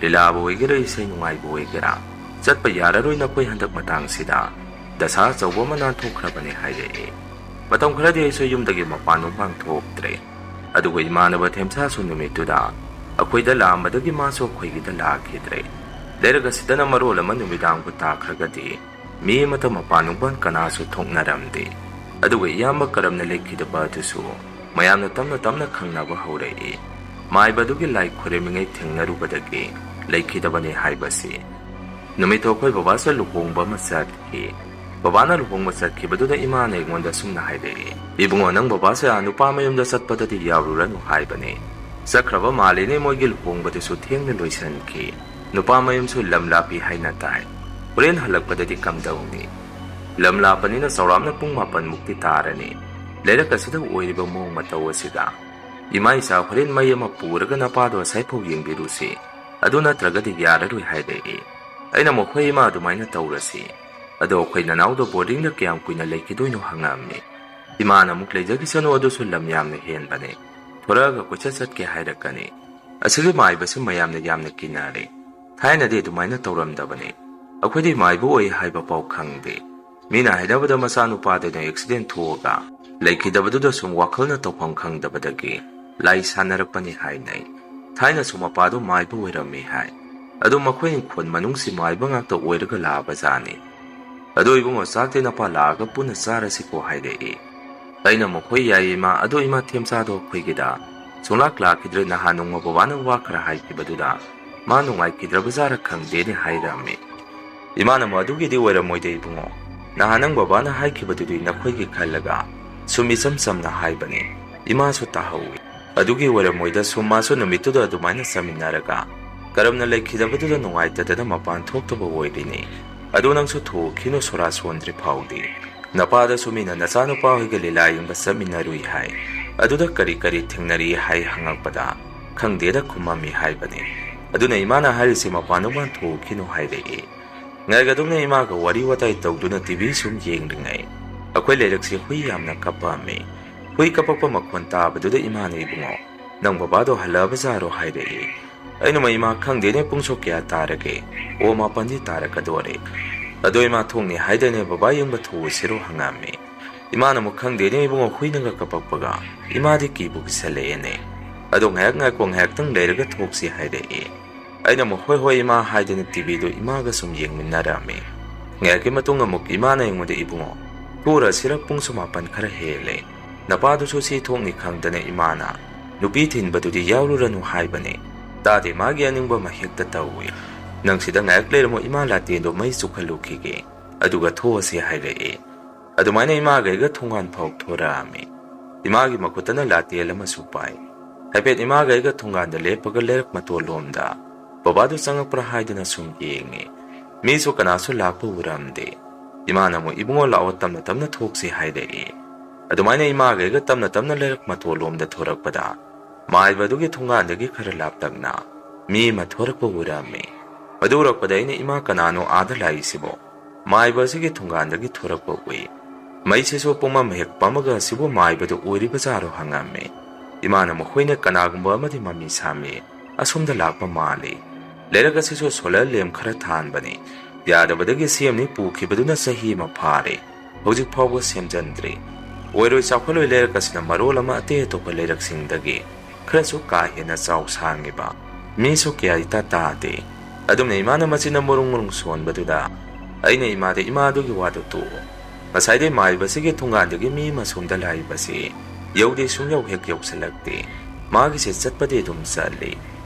ꯂꯤꯂꯥꯕꯨ ꯑꯣꯏꯒꯦꯔꯥ, ꯏꯁꯩ ꯅꯨꯡꯉꯥꯏꯕꯨ ꯑꯣꯏꯒꯦꯔꯥ, ꯆꯠꯄ ꯌꯥꯔꯔꯣꯏ ꯅꯈꯣꯏ ꯍꯟꯗꯛ ꯃꯇꯥꯡꯁꯤꯗ꯫ ꯗꯁꯥ ꯑꯆꯧꯕ ꯑꯃ ꯅꯥꯟꯊꯣꯛꯈ꯭ꯔꯕꯅꯤ" ꯍꯥꯏꯔꯛꯏ꯫ ꯃꯇꯝ ꯈꯔꯗꯤ ꯑꯩꯁꯨ ꯌꯨꯝꯗꯒꯤ ꯃꯄꯥꯟ ꯅꯨꯡꯄꯥꯟ ꯊꯣꯛꯇ꯭ꯔꯦ꯫ ꯑꯗꯨꯒ ꯏꯃꯥꯟꯅꯕ ꯊꯦꯝꯁꯥꯁꯨ ꯅꯨꯃꯤꯠꯇꯨꯗ ꯑꯩꯈꯣꯏꯗ ꯂꯥꯛꯑꯝꯕꯗꯒꯤ ꯃꯥꯁꯨ ꯑꯩꯈꯣꯏꯒꯤꯗ ꯂꯥꯛꯈꯤꯗ꯭ꯔꯦ꯫ ꯂꯩꯔꯛ ꯑꯁꯤꯗꯅ ꯃꯔꯣꯜ ꯑꯃ ꯅꯨꯃꯤꯗꯥꯡꯕꯨ ꯇꯥꯈ꯭ꯔꯒꯗꯤ ꯃꯤ ꯑꯃꯠꯇ ꯃꯄꯥꯟ ꯅꯨꯡꯄꯥꯟ ꯀꯅꯥꯁꯨ ꯊꯣꯛꯅꯔꯝꯗꯦ꯫ ꯑꯗꯨꯒ ꯏꯌꯥꯝꯕ ꯀꯔꯝꯅ ꯂꯩꯈꯤꯗꯕ ꯑꯗꯨꯁꯨ ꯃꯌꯥꯝꯅ ꯇꯞꯅ ꯇꯞꯅ ꯈꯪꯅꯕ ꯍꯧꯔꯛꯏ꯫ ꯃꯥꯏꯕ ꯑꯗꯨꯒꯤ ꯂꯥꯏ ꯈꯨꯔꯨꯝꯃꯤꯉꯩ ꯊꯦꯡꯅꯔꯨꯕꯗꯒꯤ ꯂꯩꯈꯤꯗꯕꯅꯤ ꯍꯥꯏꯕꯁꯤ꯫ ꯅꯨꯃꯤꯠꯇꯣ ꯑꯩꯈꯣꯏ ꯕꯕꯥꯁꯨ ꯂꯨꯍꯣꯡꯕ ꯑꯃ ꯆꯠꯈꯤ꯫ ꯕꯕꯥꯅ ꯂꯨꯍꯣꯡꯕ ꯆꯠꯈꯤꯕꯗꯨꯗ ꯏꯃꯥꯅ ꯑꯩꯉꯣꯟꯗ ꯁꯨꯝꯅ ꯍꯥꯏꯔꯛꯏ, "ꯏꯕꯨꯡꯉꯣ, ꯅꯪ ꯕꯕꯥꯁꯦ ꯑꯥ ꯅꯨꯄꯥ ꯃꯌꯨꯝꯗ ꯆꯠꯄꯗꯗꯤ ꯌꯥꯎꯔꯨꯔꯅꯨ" ꯍꯥꯏꯕꯅꯤ꯫ "ꯆꯠꯈ꯭ꯔꯕ ꯃꯥꯜꯂꯤꯅꯦ, ꯃꯣꯏꯒꯤ ꯂꯨꯍꯣꯡꯕꯗꯨꯁꯨ ꯊꯦꯡꯅ ꯂꯣꯏꯁꯤꯟꯈꯤ꯫ ꯅꯨꯄꯥ ꯃꯌꯨꯝꯁꯨ ꯂꯝ ꯂꯥꯞꯄꯤ ꯍꯥꯏꯅ ꯇꯥꯏ꯫ ꯍꯣꯔꯦꯟ ꯍꯜꯂꯛꯄꯗꯗꯤ ꯀꯝꯗꯧꯅꯤ?" ꯂꯝ ꯂꯥꯞꯄꯅꯤꯅ ꯆꯥꯎꯔꯥꯛꯅ ꯄꯨꯡ ꯃꯥꯄꯟ ꯃꯨꯛꯇꯤ ꯇꯥꯔꯅꯤ꯫ ꯂꯩꯔꯛ ꯑꯁꯤꯗ ꯑꯣꯏꯔꯤꯕ ꯃꯑꯣꯡ ꯃꯇꯧ ꯑꯁꯤꯒ, "ꯏꯃꯥ ꯏꯆꯥ, ꯍꯣꯔꯦꯟ ꯃꯩ ꯑꯃ ꯄꯨꯔꯒ ꯅꯄꯥꯗꯣ ꯑꯁꯥꯏꯐꯥꯎ ꯌꯦꯡꯕꯤꯔꯨꯁꯤ, ꯑꯗꯨ ꯅꯠꯇ꯭ꯔꯒꯗꯤ ꯌꯥꯔꯔꯣꯏ" ꯍꯥꯏꯔꯛꯏ꯫ ꯑꯩꯅ ꯑꯃꯨꯛ, "ꯍꯣꯏ ꯏꯃꯥ, ꯑꯗꯨꯃꯥꯏꯅ ꯇꯧꯔꯁꯤ"꯫ ꯑꯗꯣ ꯑꯩꯈꯣꯏ ꯅꯅꯥꯎꯗꯣ ꯕꯣꯔꯗꯤꯡꯗ ꯀꯌꯥꯝ ꯀꯨꯏꯅ ꯂꯩꯈꯤꯗꯣꯏꯅꯣ ꯍꯪꯉꯛꯑꯝꯃꯤ꯫ ꯏꯃꯥꯅ ꯑꯃꯨꯛ, "ꯂꯩꯖꯈꯤꯁꯅꯨ, ꯑꯗꯨꯁꯨ ꯂꯝ ꯌꯥꯝꯅ ꯍꯦꯟꯕꯅꯦ, ꯊꯣꯔꯛꯑꯒ ꯀꯣꯏꯆꯠ ꯆꯠꯀꯦ ꯍꯥꯏꯔꯛꯀꯅꯤ"꯫ ꯑꯁꯤꯒꯤ ꯃꯥꯏꯕꯁꯤ ꯃꯌꯥꯝꯅ ꯌꯥꯝꯅ ꯀꯤꯅꯔꯦ꯫ ꯊꯥꯏꯅꯗꯤ ꯑꯗꯨꯃꯥꯏꯅ ꯇꯧꯔꯝꯗꯕꯅꯤ꯫ ꯑꯩꯈꯣꯏꯗꯤ ꯃꯥꯏꯕ ꯑꯣꯏ ꯍꯥꯏꯕ ꯄꯥꯎ ꯈꯪꯗꯦ꯫ ꯃꯤꯅ ꯍꯥꯏꯅꯕꯗ ꯃꯆꯥꯅꯨꯄꯥꯗꯨꯅ ꯑꯦꯛꯁꯤꯗꯦꯟ ꯊꯣꯛꯑꯒ ꯂꯩꯈꯤꯗꯕꯗꯨꯗ ꯁꯨꯝ ꯋꯥꯈꯜꯅ ꯇꯧꯐꯝ ꯈꯪꯗꯕꯗꯒꯤ ꯂꯥꯏ ꯁꯥꯟꯅꯔꯛꯄꯅꯤ ꯍꯥꯏꯅꯩ꯫ ꯊꯥꯏꯅꯁꯨ ꯃꯄꯥꯗꯨ ꯃꯥꯏꯕ ꯑꯣꯏꯔꯝꯃꯤ ꯍꯥꯏ꯫ ꯑꯗꯨ ꯃꯈꯣꯏ ꯏꯪꯈꯣꯜ ꯃꯅꯨꯡꯁꯤ ꯃꯥꯏꯕ ꯉꯥꯛꯇ ꯑꯣꯏꯔꯒ ꯂꯥꯛꯑꯕ ꯖꯥꯠꯅꯤ꯫ "ꯑꯗꯣ ꯏꯕꯨꯡꯉꯣ, ꯆꯥꯛꯇꯤ ꯅꯄꯥ ꯂꯥꯛꯑꯒ ꯄꯨꯟꯅ ꯆꯥꯔꯁꯤꯀꯣ" ꯍꯥꯏꯔꯛꯏ꯫ ꯑꯩꯅ ꯑꯃꯨꯛ, "ꯍꯣꯏ ꯌꯥꯏꯌꯦ ꯏꯃꯥ, ꯑꯗꯣ ꯏꯃꯥ ꯊꯦꯝꯆꯥꯗꯣ ꯑꯩꯈꯣꯏꯒꯤꯗ ꯁꯨꯡꯂꯥꯛ ꯂꯥꯛꯈꯤꯗ꯭ꯔꯦ, ꯅꯍꯥꯟ ꯅꯣꯡꯃ ꯕꯕꯥꯅ ꯋꯥ ꯈꯔ ꯍꯥꯏꯈꯤꯕꯗꯨꯗ ꯃꯥ ꯅꯨꯡꯉꯥꯏꯈꯤꯗ꯭ꯔꯕ ꯖꯥꯔ ꯈꯪꯗꯦꯅꯦ" ꯍꯥꯏꯔꯛꯑꯝꯃꯤ꯫ ꯏꯃꯥꯅ ꯑꯃꯨꯛ, "ꯑꯗꯨꯒꯤꯗꯤ ꯑꯣꯏꯔꯝꯃꯣꯏꯗ ꯏꯕꯨꯡꯉꯣ, ꯅꯍꯥꯟ ꯅꯪ ꯕꯕꯥꯅ ꯍꯥꯏꯈꯤꯕꯗꯨꯗꯤ ꯅꯈꯣꯏꯒꯤ ꯈꯜꯂꯒ ꯁꯨꯝ ꯏꯆꯝ ꯆꯝꯅ ꯍꯥꯏꯕꯅꯤ, ꯏꯃꯥꯁꯨ ꯇꯥꯍꯧꯏ꯫ ꯑꯗꯨꯒꯤ ꯑꯣꯏꯔꯝꯃꯣꯏꯗ, ꯁꯨꯝ ꯃꯥꯁꯨ ꯅꯨꯃꯤꯠꯇꯨꯗ ꯑꯗꯨꯃꯥꯏꯅ ꯆꯥꯃꯤꯟꯅꯔꯒ ꯀꯔꯝꯅ ꯂꯩꯈꯤꯗꯕꯗꯨꯗ ꯅꯨꯡꯉꯥꯏꯇꯗꯅ ꯃꯄꯥꯟ ꯊꯣꯛꯇꯕ ꯑꯣꯏꯔꯤꯅꯤ"꯫ "ꯑꯗꯨ ꯅꯪꯁꯨ ꯊꯣꯛꯈꯤꯅꯨ ꯁꯣꯔꯥ ꯁꯣꯟꯗ꯭ꯔꯤ ꯐꯥꯎꯗꯤ꯫ ꯅꯄꯥꯗꯁꯨ ꯃꯤꯅ ꯅꯆꯥꯅꯨꯄꯥ ꯍꯣꯏꯒ ꯂꯤꯂꯥ ꯌꯦꯡꯕ ꯆꯠꯃꯤꯟꯅꯔꯨꯏ ꯍꯥꯏ꯫ ꯑꯗꯨꯗ ꯀꯔꯤ ꯀꯔꯤ ꯊꯦꯡꯅꯔꯤ ꯍꯥꯏ ꯍꯪꯉꯛꯄꯗ ꯈꯪꯗꯦꯗ ꯈꯨꯝꯃꯝꯃꯤ ꯍꯥꯏꯕꯅꯤ꯫ ꯑꯗꯨꯅ ꯏꯃꯥꯅ ꯍꯥꯏꯔꯤꯁꯦ ꯃꯄꯥꯟ ꯅꯨꯡꯄꯥꯟ ꯊꯣꯛꯈꯤꯅꯨ ꯍꯥꯏꯔꯛꯏ꯫ ꯉꯥꯏꯒꯗꯧꯅ ꯏꯃꯥꯒ ꯋꯥꯔꯤ ꯋꯥꯇꯥꯏ ꯇꯧꯗꯨꯅ ꯇꯤ ꯚꯤ ꯁꯨꯝ ꯌꯦꯡꯂꯤꯉꯩ ꯑꯩꯈꯣꯏ ꯂꯩꯔꯛꯁꯤ ꯍꯨꯏ ꯌꯥꯝꯅ ꯀꯞꯄꯝꯃꯤ꯫ ꯍꯨꯏ ꯀꯞꯄꯛꯄ ꯃꯈꯣꯟ ꯇꯥꯕꯗꯨꯗ ꯏꯃꯥꯅ, "ꯏꯕꯨꯡꯉꯣ, ꯅꯪ ꯕꯕꯥꯗꯣ ꯍꯜꯂꯛꯑꯕꯖꯥꯔꯣ?" ꯍꯥꯏꯔꯛꯏ꯫ ꯑꯩꯅ ꯑꯃ, "ꯏꯃꯥ, ꯈꯪꯗꯦꯅꯦ, ꯄꯨꯡꯁꯨ ꯀꯌꯥ ꯇꯥꯔꯒꯦ?" "ꯑꯣ, ꯃꯥꯄꯟꯗꯤ ꯇꯥꯔꯛꯀꯗꯣꯔꯦ꯫ ꯑꯗꯣ ꯏꯃꯥ, ꯊꯣꯛꯅꯤ ꯍꯥꯏꯗꯥꯏꯅꯦ, ꯕꯕꯥ ꯌꯦꯡꯕ ꯊꯣꯛꯎꯁꯤꯔꯣ?" ꯍꯪꯉꯛꯑꯝꯃꯤ꯫ ꯏꯃꯥꯅ ꯑꯃꯨꯛ, "ꯈꯪꯗꯦꯅꯦ ꯏꯕꯨꯡꯉꯣ, ꯍꯨꯏꯅꯒ ꯀꯞꯄꯛꯄꯒ ꯏꯃꯥꯗꯤ ꯀꯤꯕꯨ ꯀꯤꯁꯜꯂꯛꯑꯦꯅꯦ꯫ ꯑꯗꯣ ꯉꯥꯏꯍꯥꯛ ꯉꯥꯏꯈꯣ, ꯉꯥꯏꯍꯥꯛꯇꯪ ꯂꯩꯔꯒ ꯊꯣꯛꯁꯤ" ꯍꯥꯏꯔꯛꯏ꯫ ꯑꯩꯅ ꯑꯃꯨꯛ, "ꯍꯣꯏ ꯍꯣꯏ ꯏꯃꯥ" ꯍꯥꯏꯗꯅ ꯇꯤ ꯚꯤꯗꯨ ꯏꯃꯥꯒ ꯁꯨꯝ ꯌꯦꯡꯃꯤꯟꯅꯔꯝꯃꯤ꯫ ꯉꯥꯏꯍꯥꯛꯀꯤ ꯃꯇꯨꯡ ꯑꯃꯨꯛ ꯏꯃꯥꯅ ꯑꯩꯉꯣꯟꯗ, "ꯏꯕꯨꯡꯉꯣ, ꯊꯣꯛꯎꯔꯁꯤꯔ? ꯄꯨꯡꯁꯨ ꯃꯥꯄꯟ ꯈꯔ ꯍꯦꯜꯂꯦ꯫ ꯅꯄꯥꯗꯨꯁꯨ ꯁꯤ ꯊꯣꯛꯅꯤ ꯈꯪꯗꯅ ꯏꯃꯥꯅ ꯅꯨꯄꯤ ꯊꯤꯟꯕꯗꯨꯗꯤ ꯌꯥꯎꯔꯨꯔꯅꯨ ꯍꯥꯏꯕꯅꯦ꯫ ꯇꯥꯗꯦ, ꯃꯥꯒꯤ ꯑꯅꯤꯡꯕ ꯑꯃ ꯍꯦꯛꯇ ꯇꯧꯏ꯫ ꯅꯪ ꯁꯤꯗ ꯉꯥꯏꯍꯥꯛ ꯂꯩꯔꯝꯃꯣ, ꯏꯃꯥ ꯂꯥꯇꯦꯟꯗꯣ ꯃꯩ ꯆꯨꯈꯠꯂꯨꯈꯤꯒꯦ, ꯑꯗꯨꯒ ꯊꯣꯛꯑꯁꯤ" ꯍꯥꯏꯔꯛꯑꯦ꯫ ꯑꯗꯨꯃꯥꯏꯅ ꯏꯃꯥꯒ ꯑꯩꯒ ꯊꯣꯡꯒꯥꯟ ꯐꯥꯎ ꯊꯣꯔꯛꯑꯝꯃꯤ꯫ ꯏꯃꯥꯒꯤ ꯃꯈꯨꯠꯇꯅ ꯂꯥꯇꯦꯜ ꯑꯃꯁꯨ ꯄꯥꯏ꯫ ꯍꯥꯏꯐꯦꯠ ꯏꯃꯥꯒ ꯑꯩꯒ ꯊꯣꯡꯒꯥꯟꯗ ꯂꯦꯞꯄꯒ ꯂꯩꯔꯛ ꯃꯇꯣꯜꯂꯣꯝꯗ ꯕꯕꯥꯗꯨ ꯆꯪꯉꯛꯄ꯭ꯔꯥ ꯍꯥꯏꯗꯅ ꯁꯨꯝ ꯌꯦꯡꯉꯤ꯫ ꯃꯤꯁꯨ ꯀꯅꯥꯁꯨ ꯂꯥꯛꯄ ꯎꯔꯝꯗꯦ꯫ ꯏꯃꯥꯅ ꯑꯃꯨꯛ, "ꯏꯕꯨꯡꯉꯣ, ꯂꯥꯛꯑꯣ, ꯇꯞꯅ ꯇꯞꯅ ꯊꯣꯛꯁꯤ" ꯍꯥꯏꯔꯛꯏ꯫ ꯑꯗꯨꯃꯥꯏꯅ ꯏꯃꯥꯒ ꯑꯩꯒ ꯇꯞꯅ ꯇꯞꯅ ꯂꯩꯔꯛ ꯃꯇꯣꯜꯂꯣꯝꯗ ꯊꯣꯔꯛꯄꯗ ꯃꯥꯏꯕ ꯑꯗꯨꯒꯤ ꯊꯣꯡꯒꯥꯟꯗꯒꯤ ꯈꯔ ꯂꯥꯞꯇꯛꯅ ꯃꯤ ꯑꯃ ꯊꯣꯔꯛꯄ ꯎꯔꯝꯃꯤ꯫ ꯃꯗꯨ ꯎꯔꯛꯄꯗ ꯑꯩꯅ, "ꯏꯃꯥ, ꯀꯅꯥꯅꯣ ꯑꯥꯗ ꯂꯥꯛꯏꯁꯤꯕꯣ?" ꯃꯥꯏꯕ ꯑꯁꯤꯒꯤ ꯊꯣꯡꯒꯥꯟꯗꯒꯤ ꯊꯣꯔꯛꯄ ꯎꯏ꯫ ꯃꯩꯁꯤꯁꯨ ꯄꯨꯡꯃꯝ ꯍꯦꯛ ꯄꯝꯃꯒ ꯑꯁꯤꯕꯨ ꯃꯥꯏꯕꯗꯨ ꯑꯣꯏꯔꯤꯕꯖꯥꯔꯣ ꯍꯪꯉꯝꯃꯤ꯫ ꯏꯃꯥꯅ ꯃꯈꯣꯏꯅ ꯀꯅꯥꯒꯨꯝꯕ ꯑꯃꯗꯤ ꯃꯃꯤ ꯁꯥꯝꯃꯤ꯫ ꯑꯁꯣꯝꯗ ꯂꯥꯛꯄ ꯃꯥꯜꯂꯤ꯫ ꯂꯩꯔꯛ ꯑꯁꯤꯁꯨ ꯁꯣꯂꯔ ꯂꯦꯝ ꯈꯔ ꯊꯥꯟꯕꯅꯤ꯫ ꯌꯥꯗꯕꯗꯒꯤ ꯁꯦꯝꯅꯤ ꯄꯨꯈꯤꯕꯗꯨꯅ ꯆꯍꯤ ꯑꯃ ꯐꯥꯔꯦ꯫ ꯍꯧꯖꯤꯛ ꯐꯥꯎꯕ ꯁꯦꯝꯖꯤꯟꯗ꯭ꯔꯤ꯫ ꯑꯣꯏꯔꯣꯏ ꯆꯥꯎꯈꯠꯂꯣꯏ ꯂꯩꯔꯛ ꯑꯁꯤꯅ ꯃꯔꯣꯜ ꯑꯃ ꯑꯇꯩ ꯑꯇꯣꯞꯄ ꯂꯩꯔꯛꯁꯤꯡꯗꯒꯤ ꯈꯔꯁꯨ ꯀꯥ ꯍꯦꯟꯅ ꯆꯥꯎ ꯁꯥꯡꯉꯤꯕ꯫ ꯃꯤꯁꯨ ꯀꯌꯥ ꯏꯇꯥ ꯇꯥꯗꯦ꯫ ꯑꯗꯨꯝꯅ ꯏꯃꯥꯅ ꯃꯆꯤꯟꯅ ꯃꯔꯨꯡ ꯃꯔꯨꯡ ꯁꯣꯟꯕꯗꯨꯗ ꯑꯩꯅ ꯏꯃꯥꯗ, "ꯏꯃꯥ, ꯑꯗꯨꯒꯤ ꯋꯥꯗꯨ ꯇꯣꯛꯑꯣ꯫ ꯉꯁꯥꯏꯗꯩ ꯃꯥꯏꯕꯁꯤꯒꯤ ꯊꯣꯡꯒꯥꯟꯗꯒꯤ ꯃꯤ ꯑꯃ ꯁꯣꯝꯗ ꯂꯥꯛꯏꯕꯁꯤ ꯌꯧꯗꯦ, ꯁꯨꯡꯌꯧ ꯍꯦꯛ ꯌꯧꯁꯤꯜꯂꯛꯇꯦ꯫ ꯃꯥꯒꯤꯁꯦ ꯆꯠꯄꯗꯤ ꯑꯗꯨꯝ ꯆꯠꯂꯤ꯫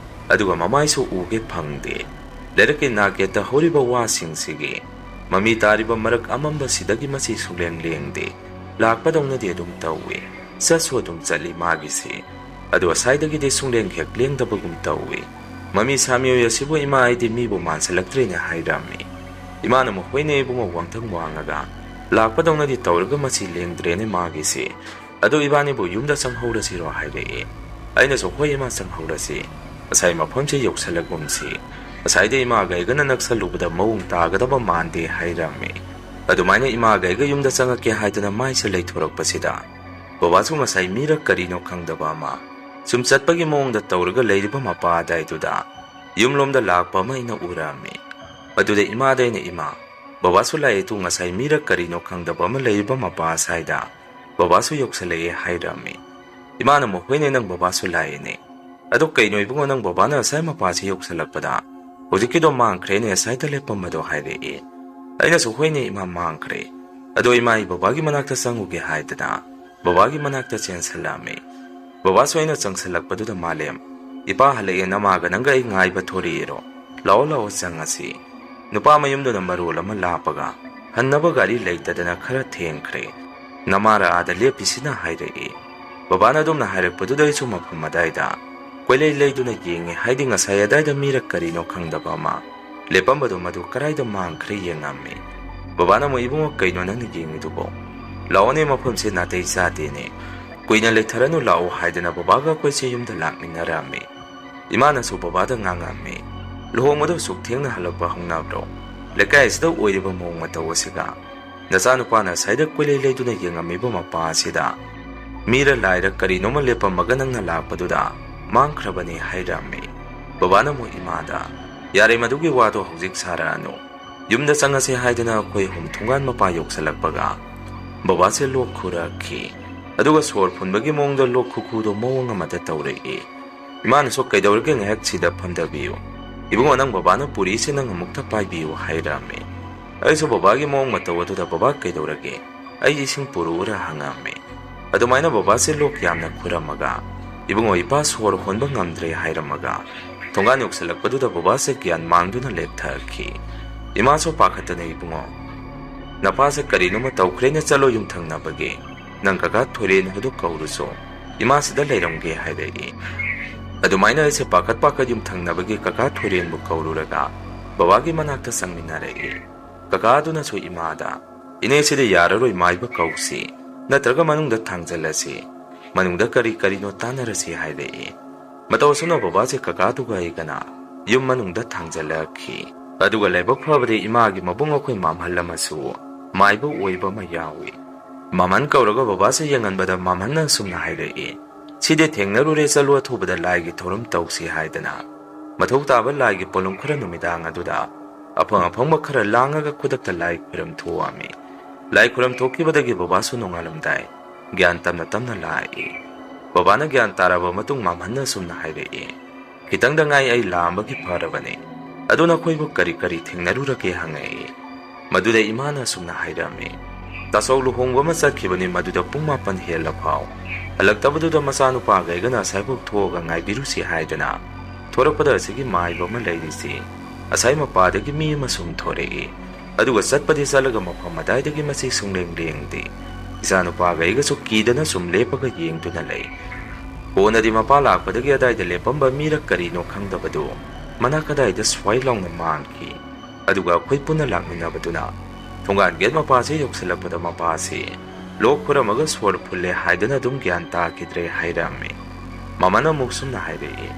ꯑꯗꯨꯒ ꯃꯃꯥꯏꯁꯨ ꯎꯒꯦ ꯐꯪꯗꯦ꯫ ꯂꯩꯔꯛꯀꯤ ꯅꯥꯛꯌꯦꯠꯇ ꯍꯧꯔꯤꯕ ꯋꯥꯁꯤꯡꯁꯤꯒꯤ ꯃꯃꯤ ꯇꯥꯔꯤꯕ ꯃꯔꯛ ꯑꯃꯝꯕꯁꯤꯗꯒꯤ ꯃꯁꯤ ꯁꯨꯡꯂꯦꯡ ꯂꯦꯡꯗꯦ꯫ ꯂꯥꯛꯄꯗꯧꯅꯗꯤ ꯑꯗꯨꯝ ꯇꯧꯏ꯫ ꯆꯠꯁꯨ ꯑꯗꯨꯝ ꯆꯠꯂꯤ ꯃꯥꯒꯤꯁꯤ꯫ ꯑꯗꯨ ꯑꯁꯥꯏꯗꯒꯤꯗꯤ ꯁꯨꯡꯂꯦꯡ ꯍꯦꯛ ꯂꯦꯡꯗꯕꯒꯨꯝ ꯇꯧꯏ꯫ ꯃꯃꯤ ꯁꯥꯃꯤꯑꯣꯏ ꯑꯁꯤꯕꯨ ꯏꯃꯥ ꯑꯩꯗꯤ ꯃꯤꯕꯨ ꯃꯥꯟꯁꯤꯜꯂꯛꯇ꯭ꯔꯦꯅ" ꯍꯥꯏꯔꯝꯃꯤ꯫ ꯏꯃꯥꯅ ꯑꯃꯨꯛ, "ꯍꯣꯏꯅꯦ ꯏꯕꯨꯡꯉꯣ, ꯋꯥꯡꯊꯪ ꯋꯥꯡꯉꯒ ꯂꯥꯛꯄꯗꯧꯅꯗꯤ ꯇꯧꯔꯒ ꯃꯁꯤ ꯂꯦꯡꯗ꯭ꯔꯦꯅꯦ ꯃꯥꯒꯤꯁꯤ꯫ ꯑꯗꯨ ꯏꯕꯥꯅꯤꯕꯨ ꯌꯨꯝꯗ ꯆꯪꯍꯧꯔꯁꯤꯔꯣ?" ꯍꯥꯏꯔꯛꯏ꯫ ꯑꯩꯅꯁꯨ, "ꯍꯣꯏ ꯏꯃꯥ, ꯆꯪꯍꯧꯔꯁꯤ꯫ ꯉꯁꯥꯏ ꯃꯐꯝꯁꯤ ꯌꯧꯁꯜꯂꯒꯨꯝꯁꯤ꯫ ꯉꯁꯥꯏꯗ ꯏꯃꯥꯒ ꯑꯩꯒꯅ ꯅꯛꯁꯜꯂꯨꯕꯗ ꯃꯑꯣꯡ ꯇꯥꯒꯗꯕ ꯃꯥꯟꯗꯦ" ꯍꯥꯏꯔꯝꯃꯤ꯫ ꯑꯗꯨꯃꯥꯏꯅ ꯏꯃꯥꯒ ꯑꯩꯒ ꯌꯨꯝꯗ ꯆꯪꯉꯛꯀꯦ ꯍꯥꯏꯗꯅ ꯃꯥꯏꯁꯦ ꯂꯩꯊꯣꯔꯛꯄꯁꯤꯗ, ꯕꯕꯥꯁꯨ ꯉꯁꯥꯏ ꯃꯤꯔ ꯀꯔꯤꯅꯣ ꯈꯪꯗꯕ ꯑꯃ ꯁꯨꯝ ꯆꯠꯄꯒꯤ ꯃꯑꯣꯡꯗ ꯇꯧꯔꯒ ꯂꯩꯔꯤꯕ ꯃꯄꯥ ꯑꯗꯥꯏꯗꯨꯗ ꯌꯨꯝꯂꯣꯝꯗ ꯂꯥꯛꯄ ꯑꯃ ꯑꯩꯅ ꯎꯔꯝꯃꯤ꯫ ꯑꯗꯨꯗ ꯏꯃꯥꯗ ꯑꯩꯅ, "ꯏꯃꯥ, ꯕꯕꯥꯁꯨ ꯂꯥꯛꯑꯦ ꯇꯨ, ꯉꯁꯥꯏ ꯃꯤꯔ ꯀꯔꯤꯅꯣ ꯈꯪꯗꯕ ꯑꯃ ꯂꯩꯔꯤꯕ ꯃꯄꯥ ꯁ꯭ꯋꯥꯏꯗ꯫ ꯕꯕꯥꯁꯨ ꯌꯧꯁꯜꯂꯛꯑꯦ" ꯍꯥꯏꯔꯝꯃꯤ꯫ ꯏꯃꯥꯅ ꯑꯃꯨꯛ, "ꯍꯣꯏꯅꯦ, ꯅꯪ ꯕꯕꯥꯁꯨ ꯂꯥꯛꯑꯦꯅꯦ꯫ ꯑꯗꯣ ꯀꯩꯅꯣ ꯏꯕꯨꯡꯉꯣ, ꯅꯪ ꯕꯕꯥꯅ ꯉꯁꯥꯏ ꯃꯄꯥꯁꯤ ꯌꯧꯁꯜꯂꯛꯄꯗ ꯍꯧꯖꯤꯛꯀꯤꯗꯣ ꯃꯥꯡꯈ꯭ꯔꯦꯅꯦ, ꯉꯁꯥꯏꯗ ꯂꯦꯞꯄꯝꯕꯗꯣ?" ꯍꯥꯏꯔꯛꯑꯦ꯫ ꯑꯩꯅꯁꯨ, "ꯍꯣꯏꯅꯦ ꯏꯃꯥ, ꯃꯥꯡꯈ꯭ꯔꯦ꯫ ꯑꯗꯣ ꯏꯃꯥ, ꯑꯩ ꯕꯕꯥꯒꯤ ꯃꯅꯥꯛꯇ ꯆꯪꯉꯨꯒꯦ" ꯍꯥꯏꯗꯅ ꯕꯕꯥꯒꯤ ꯃꯅꯥꯛꯇ ꯆꯦꯟꯁꯜꯂꯛꯑꯝꯃꯤ꯫ ꯕꯕꯥꯁꯨ ꯑꯩꯅ ꯆꯪꯁꯜꯂꯛꯄꯗꯨꯗ, "ꯃꯥꯂꯦꯝ, ꯏꯄꯥ ꯍꯜꯂꯛꯑꯦ, ꯅꯃꯥꯒ ꯅꯪꯒ ꯑꯩ ꯉꯥꯏꯕ ꯊꯣꯔꯛꯏꯔꯣ? ꯂꯥꯛꯑꯣ ꯂꯥꯛꯑꯣ, ꯆꯪꯉꯁꯤ꯫ ꯅꯨꯄꯥ ꯃꯌꯨꯝꯗꯨꯅ ꯃꯔꯣꯜ ꯑꯃ ꯂꯥꯞꯄꯒ ꯍꯟꯅꯕ ꯒꯥꯔꯤ ꯂꯩꯇꯗꯅ ꯈꯔ ꯊꯦꯡꯈ꯭ꯔꯦ꯫ ꯅꯃꯥꯔ ꯑꯥꯗ ꯂꯦꯞꯄꯤꯁꯤꯅ" ꯍꯥꯏꯔꯛꯏ꯫ ꯕꯕꯥꯅ ꯑꯗꯨꯝꯅ ꯍꯥꯏꯔꯛꯄꯗꯨꯗ ꯑꯩꯁꯨ ꯃꯐꯝ ꯑꯗꯥꯏꯗ ꯀꯣꯏꯂꯩ ꯂꯩꯗꯨꯅ ꯌꯦꯡꯉꯦ, ꯍꯥꯏꯗꯤ ꯉꯁꯥꯏ ꯑꯗꯥꯏꯗ ꯃꯤꯔ ꯀꯔꯤꯅꯣ ꯈꯪꯗꯕ ꯑꯃ ꯂꯦꯞꯄꯝꯕꯗꯣ ꯃꯗꯨ ꯀꯔꯥꯏꯗ ꯃꯥꯡꯈ꯭ꯔꯦ ꯌꯦꯡꯉꯝꯃꯤ꯫ ꯕꯕꯥꯅ ꯑꯃꯨꯛ, "ꯏꯕꯨꯡꯉꯣ, ꯀꯩꯅꯣ ꯅꯪꯅ ꯌꯦꯡꯉꯤꯗꯨꯕꯣ? ꯂꯥꯛꯑꯣꯅꯦ, ꯃꯐꯝꯁꯦ ꯅꯥꯇꯩ ꯆꯥꯗꯦꯅꯦ꯫ ꯀꯨꯏꯅ ꯂꯩꯊꯔꯅꯨ, ꯂꯥꯛꯑꯣ" ꯍꯥꯏꯗꯅ ꯕꯕꯥꯒ ꯑꯩꯈꯣꯏꯁꯦ ꯌꯨꯝꯗ ꯂꯥꯛꯃꯤꯟꯅꯔꯝꯃꯤ꯫ ꯏꯃꯥꯅꯁꯨ ꯕꯕꯥꯗ ꯉꯥꯡꯉꯝꯃꯤ, "ꯂꯨꯍꯣꯡꯕꯗꯣ ꯑꯁꯨꯛ ꯊꯦꯡꯅ ꯍꯜꯂꯛꯄ ꯍꯧꯅꯕ꯭ꯔꯣ? ꯂꯩꯀꯥꯏ ꯑꯁꯤꯗ ꯑꯣꯏꯔꯤꯕ ꯃꯑꯣꯡ ꯃꯇꯧ ꯑꯁꯤꯒ ꯅꯆꯥꯅꯨꯄꯥꯅ ꯑꯁꯥꯏꯗ ꯀꯣꯏꯂꯩ ꯂꯩꯗꯨꯅ ꯌꯦꯡꯉꯝꯃꯤꯕ ꯃꯄꯥ ꯑꯁꯤꯗ ꯃꯤꯔ ꯂꯥꯏꯔ ꯀꯔꯤꯅꯣꯃ ꯂꯦꯞꯄꯝꯃꯒ ꯅꯪꯅ ꯂꯥꯛꯄꯗꯨꯗ ꯃꯥꯡꯈ꯭ꯔꯕꯅꯤ" ꯍꯥꯏꯔꯝꯃꯤ꯫ ꯕꯕꯥꯅ ꯑꯃꯨꯛ ꯏꯃꯥꯗ, "ꯌꯥꯔꯦ, ꯃꯗꯨꯒꯤ ꯋꯥꯗꯣ ꯍꯧꯖꯤꯛ ꯁꯥꯔꯛꯑꯅꯨ꯫ ꯌꯨꯝꯗ ꯆꯪꯉꯁꯦ" ꯍꯥꯏꯗꯅ ꯑꯩꯈꯣꯏ ꯑꯍꯨꯝ ꯊꯣꯡꯒꯥꯟ ꯃꯄꯥ ꯌꯧꯁꯜꯂꯛꯄꯒ ꯕꯕꯥꯁꯦ ꯂꯣꯛ ꯈꯨꯔꯛꯈꯤ꯫ ꯑꯗꯨꯒ ꯁꯣꯔ ꯐꯨꯟꯕꯒꯤ ꯃꯑꯣꯡꯗ ꯂꯣꯛ ꯈꯨꯈꯨꯗꯣ ꯃꯑꯣꯡ ꯑꯃꯗ ꯇꯧꯔꯛꯏ꯫ ꯏꯃꯥꯅꯁꯨ, "ꯀꯩꯗꯧꯔꯒꯦ, ꯉꯥꯏꯍꯥꯛ ꯁꯤꯗ ꯐꯝꯊꯕꯤꯌꯨ꯫ ꯏꯕꯨꯡꯉꯣ, ꯅꯪ ꯕꯕꯥꯅ ꯄꯨꯔꯤꯁꯦ ꯅꯪ ꯑꯃꯨꯛꯇ ꯄꯥꯏꯕꯤꯌꯨ" ꯍꯥꯏꯔꯛꯑꯝꯃꯤ꯫ ꯑꯩꯁꯨ ꯕꯕꯥꯒꯤ ꯃꯑꯣꯡ ꯃꯇꯧ ꯑꯗꯨꯗ, "ꯕꯕꯥ, ꯀꯩꯗꯧꯔꯒꯦ? ꯑꯩ ꯏꯁꯤꯡ ꯄꯨꯔꯛꯎꯔꯥ?" ꯍꯪꯉꯛꯑꯝꯃꯤ꯫ ꯑꯗꯨꯃꯥꯏꯅ ꯕꯕꯥꯁꯦ ꯂꯣꯛ ꯌꯥꯝꯅ ꯈꯨꯔꯝꯃꯒ, "ꯏꯕꯨꯡꯉꯣ, ꯏꯄꯥ ꯁꯣꯔ ꯍꯣꯟꯕ ꯉꯝꯗ꯭ꯔꯦ" ꯍꯥꯏꯔꯝꯃꯒ ꯊꯣꯡꯒꯥꯟ ꯌꯧꯁꯜꯂꯛꯄꯗꯨꯗ ꯕꯕꯥꯁꯦ ꯒ꯭ꯌꯥꯟ ꯃꯥꯡꯗꯨꯅ ꯂꯦꯞꯊꯈꯤ꯫ ꯏꯃꯥꯁꯨ ꯄꯥꯈꯠꯇꯅ, "ꯏꯕꯨꯡꯉꯣ, ꯅꯄꯥꯁꯦ ꯀꯔꯤꯅꯣꯃ ꯇꯧꯈ꯭ꯔꯦꯅ, ꯆꯠꯂꯣ ꯌꯨꯝꯊꯪꯅꯕꯒꯤ꯫ ꯅꯪ ꯀꯀꯥ ꯊꯣꯏꯔꯦꯟ ꯍꯣꯏꯗꯣ ꯀꯧꯔꯨꯆꯣ, ꯏꯃꯥꯁꯤꯗ ꯂꯩꯔꯝꯒꯦ" ꯍꯥꯏꯔꯛꯏ꯫ ꯑꯗꯨꯃꯥꯏꯅ ꯑꯩꯁꯦ ꯄꯥꯈꯠ ꯄꯥꯈꯠ ꯌꯨꯝꯊꯪꯅꯕꯒꯤ ꯀꯀꯥ ꯊꯣꯏꯔꯦꯟꯕꯨ ꯀꯧꯔꯨꯔꯒ ꯕꯕꯥꯒꯤ ꯃꯅꯥꯛꯇ ꯆꯪꯃꯤꯟꯅꯔꯛꯏ꯫ ꯀꯀꯥ ꯑꯗꯨꯅꯁꯨ ꯏꯃꯥꯗ, "ꯏꯅꯦꯁꯤꯗꯤ ꯌꯥꯔꯔꯣꯏ, ꯃꯥꯏꯕ ꯀꯧꯁꯤ, ꯅꯠꯇ꯭ꯔꯒ ꯃꯅꯨꯡꯗ ꯊꯥꯡꯖꯜꯂꯁꯤ, ꯃꯅꯨꯡꯗ ꯀꯔꯤ ꯀꯔꯤꯅꯣ ꯇꯥꯟꯅꯔꯁꯤ" ꯍꯥꯏꯔꯛꯏ꯫ ꯃꯇꯧ ꯑꯁꯨꯝꯅ ꯕꯕꯥꯁꯦ ꯀꯀꯥꯗꯨꯒ ꯑꯩꯒꯅ ꯌꯨꯝ ꯃꯅꯨꯡꯗ ꯊꯥꯡꯖꯜꯂꯛꯈꯤ꯫ ꯑꯗꯨꯒ ꯂꯥꯏꯕꯛ ꯐꯕꯗꯤ ꯏꯃꯥꯒꯤ ꯃꯕꯨꯡ ꯑꯩꯈꯣꯏ ꯃꯥꯝꯍꯜ ꯑꯃꯁꯨ ꯃꯥꯏꯕ ꯑꯣꯏꯕ ꯑꯃ ꯌꯥꯎꯏ꯫ ꯃꯥꯝꯍꯟ ꯀꯧꯔꯒ ꯕꯕꯥꯁꯦ ꯌꯦꯡꯍꯟꯕꯗ ꯃꯥꯝꯍꯟꯅ ꯑꯁꯨꯝꯅ ꯍꯥꯏꯔꯛꯏ, "ꯁꯤꯗꯤ ꯊꯦꯡꯅꯔꯨꯔꯦ, ꯆꯠꯂꯨ ꯑꯊꯨꯕꯗ ꯂꯥꯏꯒꯤ ꯊꯧꯔꯝ ꯇꯧꯁꯤ" ꯍꯥꯏꯗꯅ ꯃꯊꯧ ꯇꯥꯕ ꯂꯥꯏꯒꯤ ꯄꯣꯠꯂꯨꯝ ꯈꯔ ꯅꯨꯃꯤꯗꯥꯡ ꯑꯗꯨꯗ ꯑꯐꯪ ꯑꯐꯪꯕ ꯈꯔ ꯂꯥꯡꯉꯒ ꯈꯨꯗꯛꯇ ꯂꯥꯏ ꯈꯨꯔꯝ ꯊꯣꯛꯑꯝꯃꯤ꯫ ꯂꯥꯏ ꯈꯨꯔꯝ ꯊꯣꯛꯈꯤꯕꯗꯒꯤ ꯕꯕꯥꯁꯨ ꯅꯣꯡꯉꯥꯜꯂꯝꯗꯥꯏ ꯒ꯭ꯌꯥꯟ ꯇꯞꯅ ꯇꯞꯅ ꯂꯥꯛꯏ꯫ ꯕꯕꯥꯅ ꯒ꯭ꯌꯥꯟ ꯇꯥꯔꯕ ꯃꯇꯨꯡ ꯃꯥꯝꯍꯟꯅ ꯑꯁꯨꯝꯅ ꯍꯥꯏꯔꯛꯏ, "ꯈꯤꯇꯪꯗ ꯉꯥꯏ ꯑꯩ ꯂꯥꯛꯑꯝꯕꯒꯤ ꯐꯔꯕꯅꯤ꯫ ꯑꯗꯨ ꯅꯈꯣꯏꯕꯨ ꯀꯔꯤ ꯀꯔꯤ ꯊꯦꯡꯅꯔꯨꯔꯒꯦ?" ꯍꯪꯉꯛꯏ꯫ ꯃꯗꯨꯗ ꯏꯃꯥꯅ ꯑꯁꯨꯝꯅ ꯍꯥꯏꯔꯝꯃꯤ, "ꯇꯥꯆꯧ ꯂꯨꯍꯣꯡꯕ ꯑꯃ ꯆꯠꯈꯤꯕꯅꯤ, ꯃꯗꯨꯗ ꯄꯨꯡ ꯃꯥꯄꯟ ꯍꯦꯜꯂ ꯐꯥꯎ ꯍꯜꯂꯛꯇꯕꯗꯨꯗ ꯃꯆꯥꯅꯨꯄꯥꯈꯩꯒꯅ ꯑꯁꯥꯏꯐꯥꯎ ꯊꯣꯛꯑꯒ ꯉꯥꯏꯕꯤꯔꯨꯁꯤ ꯍꯥꯏꯗꯅ ꯊꯣꯔꯛꯄꯗ ꯑꯁꯤꯒꯤ ꯃꯥꯏꯕ ꯑꯃ ꯂꯩꯔꯤꯁꯤ ꯑꯁꯥꯏ ꯃꯄꯥꯗꯒꯤ ꯃꯤ ꯑꯃ ꯁꯨꯝ ꯊꯣꯔꯛꯏ꯫ ꯑꯗꯨꯒ ꯆꯠꯄꯗꯤ ꯆꯠꯂꯒ ꯃꯐꯝ ꯑꯗꯥꯏꯗꯒꯤ ꯃꯁꯤ ꯁꯨꯡꯂꯦꯡ ꯂꯦꯡꯗꯦ꯫ ꯏꯆꯥꯅꯨꯄꯥꯈꯩꯒꯁꯨ ꯀꯤꯗꯅ ꯁꯨꯝ ꯂꯦꯞꯄꯒ ꯌꯦꯡꯗꯨꯅ ꯂꯩ꯫ ꯀꯣꯟꯅꯗꯤ ꯃꯄꯥ ꯂꯥꯛꯄꯗꯒꯤ ꯑꯗꯥꯏꯗ ꯂꯦꯞꯄꯝꯕ ꯃꯤꯔ ꯀꯔꯤꯅꯣ ꯈꯪꯗꯕꯗꯨ ꯃꯅꯥꯛ ꯑꯗꯥꯏꯗ ꯁ꯭ꯋꯥꯏ ꯂꯥꯎꯅ ꯃꯥꯡꯈꯤ꯫ ꯑꯗꯨꯒ ꯑꯩꯈꯣꯏ ꯄꯨꯟꯅ ꯂꯥꯛꯃꯤꯟꯅꯕꯗꯨꯅ ꯊꯣꯡꯒꯥꯟ ꯒꯦꯠ ꯃꯄꯥꯁꯦ ꯌꯧꯁꯤꯜꯂꯛꯄꯗ ꯃꯄꯥꯁꯤ ꯂꯣꯛ ꯈꯨꯔꯝꯃꯒ ꯁꯣꯔ ꯐꯨꯜꯂꯦ ꯍꯥꯏꯗꯅ ꯑꯗꯨꯝ ꯒ꯭ꯌꯥꯟ ꯇꯥꯈꯤꯗ꯭ꯔꯦ" ꯍꯥꯏꯔꯝꯃꯤ꯫ ꯃꯃꯥꯅ ꯑꯃꯨꯛ ꯁꯨꯝꯅ ꯍꯥꯏꯔꯛꯏ,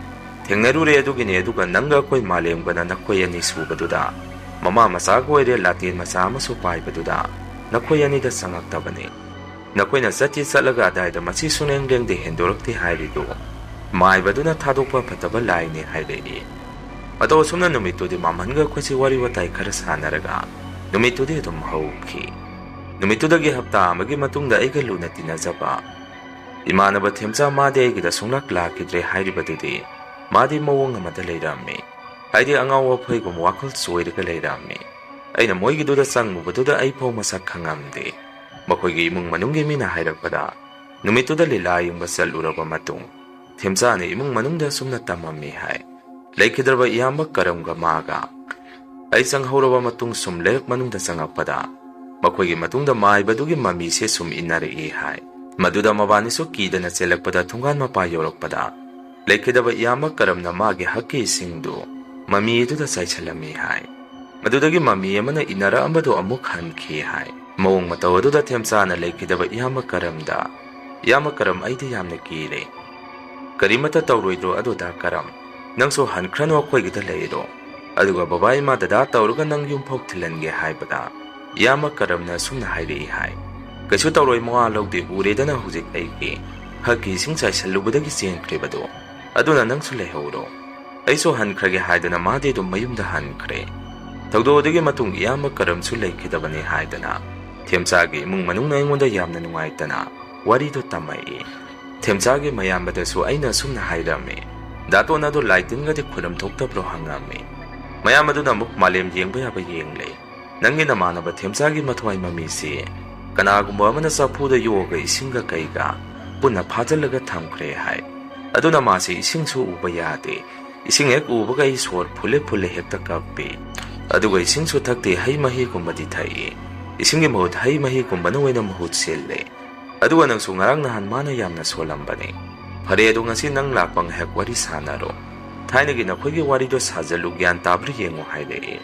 "ꯊꯦꯡꯅꯔꯨꯔꯦ ꯑꯗꯨꯒꯤꯅꯦ, ꯑꯗꯨꯒ ꯅꯪꯒ ꯑꯩꯈꯣꯏ ꯃꯥꯂꯦꯝꯒꯅ ꯅꯈꯣꯏ ꯑꯅꯤ ꯁꯨꯕꯗꯨꯗ ꯃꯃꯥ ꯃꯆꯥꯒ ꯑꯣꯏꯔꯦ, ꯂꯥꯇꯦꯟ ꯃꯆꯥ ꯑꯃꯁꯨ ꯄꯥꯏꯕꯗꯨꯗ ꯅꯈꯣꯏ ꯑꯅꯤꯗ ꯆꯪꯉꯛꯇꯕꯅꯤ꯫ ꯅꯈꯣꯏꯅ ꯆꯠꯇꯤ ꯆꯠꯂꯒ ꯑꯗꯥꯏꯗ ꯃꯁꯤ ꯁꯨꯡꯂꯦꯡ ꯂꯦꯡꯗꯦ ꯍꯦꯟꯗꯣꯔꯛꯇꯦ ꯍꯥꯏꯔꯤꯗꯨ ꯃꯥꯏꯕꯗꯨꯅ ꯊꯥꯗꯣꯛꯄ ꯐꯠꯇꯕ ꯂꯥꯏꯅꯤ" ꯍꯥꯏꯔꯛꯏ꯫ ꯃꯇꯧ ꯑꯁꯨꯝꯅ ꯅꯨꯃꯤꯠꯇꯨꯗꯤ ꯃꯥꯝꯍꯟꯒ ꯑꯩꯈꯣꯏꯁꯤ ꯋꯥꯔꯤ ꯋꯥꯇꯥꯏ ꯈꯔ ꯁꯥꯟꯅꯔꯒ ꯅꯨꯃꯤꯠꯇꯨꯗꯤ ꯑꯗꯨꯝ ꯍꯧꯈꯤ꯫ ꯅꯨꯃꯤꯠꯇꯨꯗꯒꯤ ꯍꯞꯇꯥ ꯑꯃꯒꯤ ꯃꯇꯨꯡꯗ ꯑꯩꯒ ꯂꯨꯅ ꯇꯤꯟꯅꯖꯕ ꯏꯃꯥꯟꯅꯕ ꯊꯦꯝꯆꯥ ꯃꯥꯗꯤ ꯑꯩꯒꯤꯗ ꯁꯨꯡꯂꯥꯛ ꯂꯥꯛꯈꯤꯗ꯭ꯔꯦ ꯍꯥꯏꯔꯤꯕꯗꯨꯗꯤ ꯃꯥꯗꯤ ꯃꯑꯣꯡ ꯑꯃꯗ ꯂꯩꯔꯝꯃꯤ꯫ ꯍꯥꯏꯗꯤ ꯑꯉꯥꯎ ꯑꯐꯩꯒꯨꯝ ꯋꯥꯈꯜ ꯆꯣꯏꯔꯒ ꯂꯩꯔꯝꯃꯤ꯫ ꯑꯩꯅ ꯃꯣꯏꯒꯤꯗꯨꯗ ꯆꯪꯉꯨꯕꯗꯨꯗ ꯑꯩ ꯐꯥꯎ ꯃꯁꯛ ꯈꯪꯉꯝꯗꯦ꯫ ꯃꯈꯣꯏꯒꯤ ꯏꯃꯨꯡ ꯃꯅꯨꯡꯒꯤ ꯃꯤꯅ ꯍꯥꯏꯔꯛꯄꯗ ꯅꯨꯃꯤꯠꯇꯨꯗ ꯂꯤꯂꯥ ꯌꯦꯡꯕ ꯆꯠꯂꯨꯔꯕ ꯃꯇꯨꯡ ꯊꯦꯝꯆꯥꯅ ꯏꯃꯨꯡ ꯃꯅꯨꯡꯗ ꯑꯁꯨꯝꯅ ꯇꯝꯃꯝꯃꯤ ꯍꯥꯏ꯫ ꯂꯩꯈꯤꯗ꯭ꯔꯕ ꯏꯌꯥꯝꯕ ꯀꯔꯝꯒ ꯃꯥꯒ ꯑꯩ ꯆꯪꯍꯧꯔꯕ ꯃꯇꯨꯡ ꯁꯨꯝ ꯂꯩꯔꯛ ꯃꯅꯨꯡꯗ ꯆꯪꯉꯛꯄꯗ ꯃꯈꯣꯏꯒꯤ ꯃꯇꯨꯡꯗ ꯃꯥꯏꯕꯗꯨꯒꯤ ꯃꯃꯤꯁꯦ ꯁꯨꯝ ꯏꯟꯅꯔꯛꯏ ꯍꯥꯏ꯫ ꯃꯗꯨꯗ ꯃꯕꯥꯅꯤꯁꯨ ꯀꯤꯗꯅ ꯆꯦꯜꯂꯛꯄꯗ ꯊꯣꯡꯒꯥꯟ ꯃꯄꯥ ꯌꯧꯔꯛꯄꯗ ꯂꯩꯈꯤꯗꯕ ꯏꯌꯥꯝꯕ ꯀꯔꯝꯅ ꯃꯥꯒꯤ ꯍꯛꯀꯤ ꯏꯁꯤꯡꯗꯨ ꯃꯃꯤ ꯑꯗꯨꯗ ꯆꯥꯏꯁꯜꯂꯝꯃꯤ ꯍꯥꯏ꯫ ꯃꯗꯨꯗꯒꯤ ꯃꯃꯤ ꯑꯃꯅ ꯏꯟꯅꯔꯛꯑꯝꯕꯗꯨ ꯑꯃꯨꯛ ꯍꯟꯈꯤ ꯍꯥꯏ꯫ ꯃꯑꯣꯡ ꯃꯇꯧ ꯑꯗꯨꯗ ꯊꯦꯝꯆꯥꯅ ꯂꯩꯈꯤꯗꯕ ꯏꯌꯥꯝꯕ ꯀꯔꯝꯗ, "ꯏꯌꯥꯝꯕ ꯀꯔꯝ, ꯑꯩꯗꯤ ꯌꯥꯝꯅ ꯀꯤꯔꯦ꯫ ꯀꯔꯤꯃꯠꯇ ꯇꯧꯔꯣꯏꯗ꯭ꯔꯣ ꯑꯗꯨꯗ ꯀꯔꯝ? ꯅꯪꯁꯨ ꯍꯟꯈ꯭ꯔꯅꯨ, ꯑꯩꯈꯣꯏꯒꯤꯗ ꯂꯩꯔꯣ꯫ ꯑꯗꯨꯒ ꯕꯕꯥ ꯏꯃꯥ ꯗꯗꯥ ꯇꯧꯔꯒ ꯅꯪ ꯌꯨꯝ ꯐꯥꯎ ꯊꯤꯜꯍꯟꯒꯦ" ꯍꯥꯏꯕꯗ, ꯏꯌꯥꯝꯕ ꯀꯔꯝꯅ ꯑꯁꯨꯝꯅ ꯍꯥꯏꯔꯛꯏ ꯍꯥꯏ, "ꯀꯩꯁꯨ ꯇꯧꯔꯣꯏ, ꯃꯋꯥ ꯂꯧꯗꯦ, ꯎꯔꯦꯗꯅ ꯍꯧꯖꯤꯛ ꯑꯩꯒꯤ ꯍꯛꯀꯤ ꯏꯁꯤꯡ ꯆꯥꯏꯁꯜꯂꯨꯕꯗꯒꯤ ꯆꯦꯟꯈ꯭ꯔꯤꯕꯗꯣ꯫ ꯑꯗꯨꯅ ꯅꯪꯁꯨ ꯂꯩꯍꯧꯔꯣ꯫ ꯑꯩꯁꯨ ꯍꯟꯈ꯭ꯔꯒꯦ" ꯍꯥꯏꯗꯅ ꯃꯥꯗꯤ ꯑꯗꯨꯝ ꯃꯌꯨꯝꯗ ꯍꯟꯈ꯭ꯔꯦ꯫ ꯊꯧꯗꯣꯛ ꯑꯗꯨꯒꯤ ꯃꯇꯨꯡ ꯏꯌꯥꯝꯕ ꯀꯔꯝꯁꯨ ꯂꯩꯈꯤꯗꯕꯅꯤ ꯍꯥꯏꯗꯅ ꯊꯦꯝꯆꯥꯒꯤ ꯏꯃꯨꯡ ꯃꯅꯨꯡꯅ ꯑꯩꯉꯣꯟꯗ ꯌꯥꯝꯅ ꯅꯨꯡꯉꯥꯏꯇꯅ ꯋꯥꯔꯤꯗꯨ ꯇꯝꯃꯛꯏ꯫ ꯊꯦꯝꯆꯥꯒꯤ ꯃꯌꯥꯝꯕꯗꯁꯨ ꯑꯩꯅ ꯑꯁꯨꯝꯅ ꯍꯥꯏꯔꯝꯃꯤ꯫ ꯗꯥꯇꯣꯟ ꯑꯗꯨ ꯂꯥꯏ ꯇꯤꯟꯒꯗꯤ ꯈꯨꯔꯨꯝ ꯊꯣꯛꯇꯕ꯭ꯔꯣ ꯍꯪꯉꯝꯃꯤ꯫ ꯃꯌꯥꯝꯕꯗꯨꯅ ꯑꯃꯨꯛ ꯃꯥꯂꯦꯝ ꯌꯦꯡꯕ ꯌꯥꯕ ꯌꯦꯡꯂꯦ꯫ ꯅꯪꯒꯤ ꯅꯃꯥꯟꯅꯕ ꯊꯦꯝꯆꯥꯒꯤ ꯃꯊ꯭ꯋꯥꯏ ꯃꯃꯤꯁꯤ ꯀꯅꯥꯒꯨꯝꯕ ꯑꯃꯅ ꯆꯐꯨꯗ ꯌꯣꯛꯑꯒ ꯏꯁꯤꯡꯒ ꯀꯩꯒ ꯄꯨꯟꯅ ꯐꯥꯖꯤꯜꯂꯒ ꯊꯝꯈ꯭ꯔꯦ ꯍꯥꯏ꯫ ꯑꯗꯨꯅ ꯃꯥꯁꯤ ꯏꯁꯤꯡꯁꯨ ꯎꯕ ꯌꯥꯗꯦ꯫ ꯏꯁꯤꯡ ꯍꯦꯛ ꯎꯕꯒ ꯑꯩ ꯁꯣꯔ ꯐꯨꯜꯂꯦ ꯐꯨꯜꯂꯦ ꯍꯦꯛꯇ ꯀꯞꯄꯤ꯫ ꯑꯗꯨꯒ ꯏꯁꯤꯡꯁꯨ ꯊꯛꯇꯦ, ꯍꯩ ꯃꯍꯤꯒꯨꯝꯕꯗꯤ ꯊꯛꯏ꯫ ꯏꯁꯤꯡꯒꯤ ꯃꯍꯨꯠ ꯍꯩ ꯃꯍꯤꯒꯨꯝꯕꯅ ꯑꯣꯏꯅ ꯃꯍꯨꯠ ꯁꯤꯜꯂꯦ꯫ ꯑꯗꯨꯒ ꯅꯪꯁꯨ ꯉꯔꯥꯡ ꯅꯍꯥꯟ ꯃꯥꯅ ꯌꯥꯝꯅ ꯁꯣꯜꯂꯝꯕꯅꯤ꯫ ꯐꯔꯦ, ꯑꯗꯣ ꯉꯁꯤ ꯅꯪ ꯂꯥꯛꯄ ꯉꯥꯏꯍꯥꯛ ꯋꯥꯔꯤ ꯁꯥꯟꯅꯔꯣ꯫ ꯊꯥꯏꯅꯒꯤ ꯅꯈꯣꯏꯒꯤ ꯋꯥꯔꯤꯗꯣ ꯁꯥꯖꯜꯂꯨ, ꯒ꯭ꯌꯥꯟ ꯇꯥꯕ꯭ꯔꯥ ꯌꯦꯡꯉꯨ ꯍꯥꯏꯔꯛꯏ꯫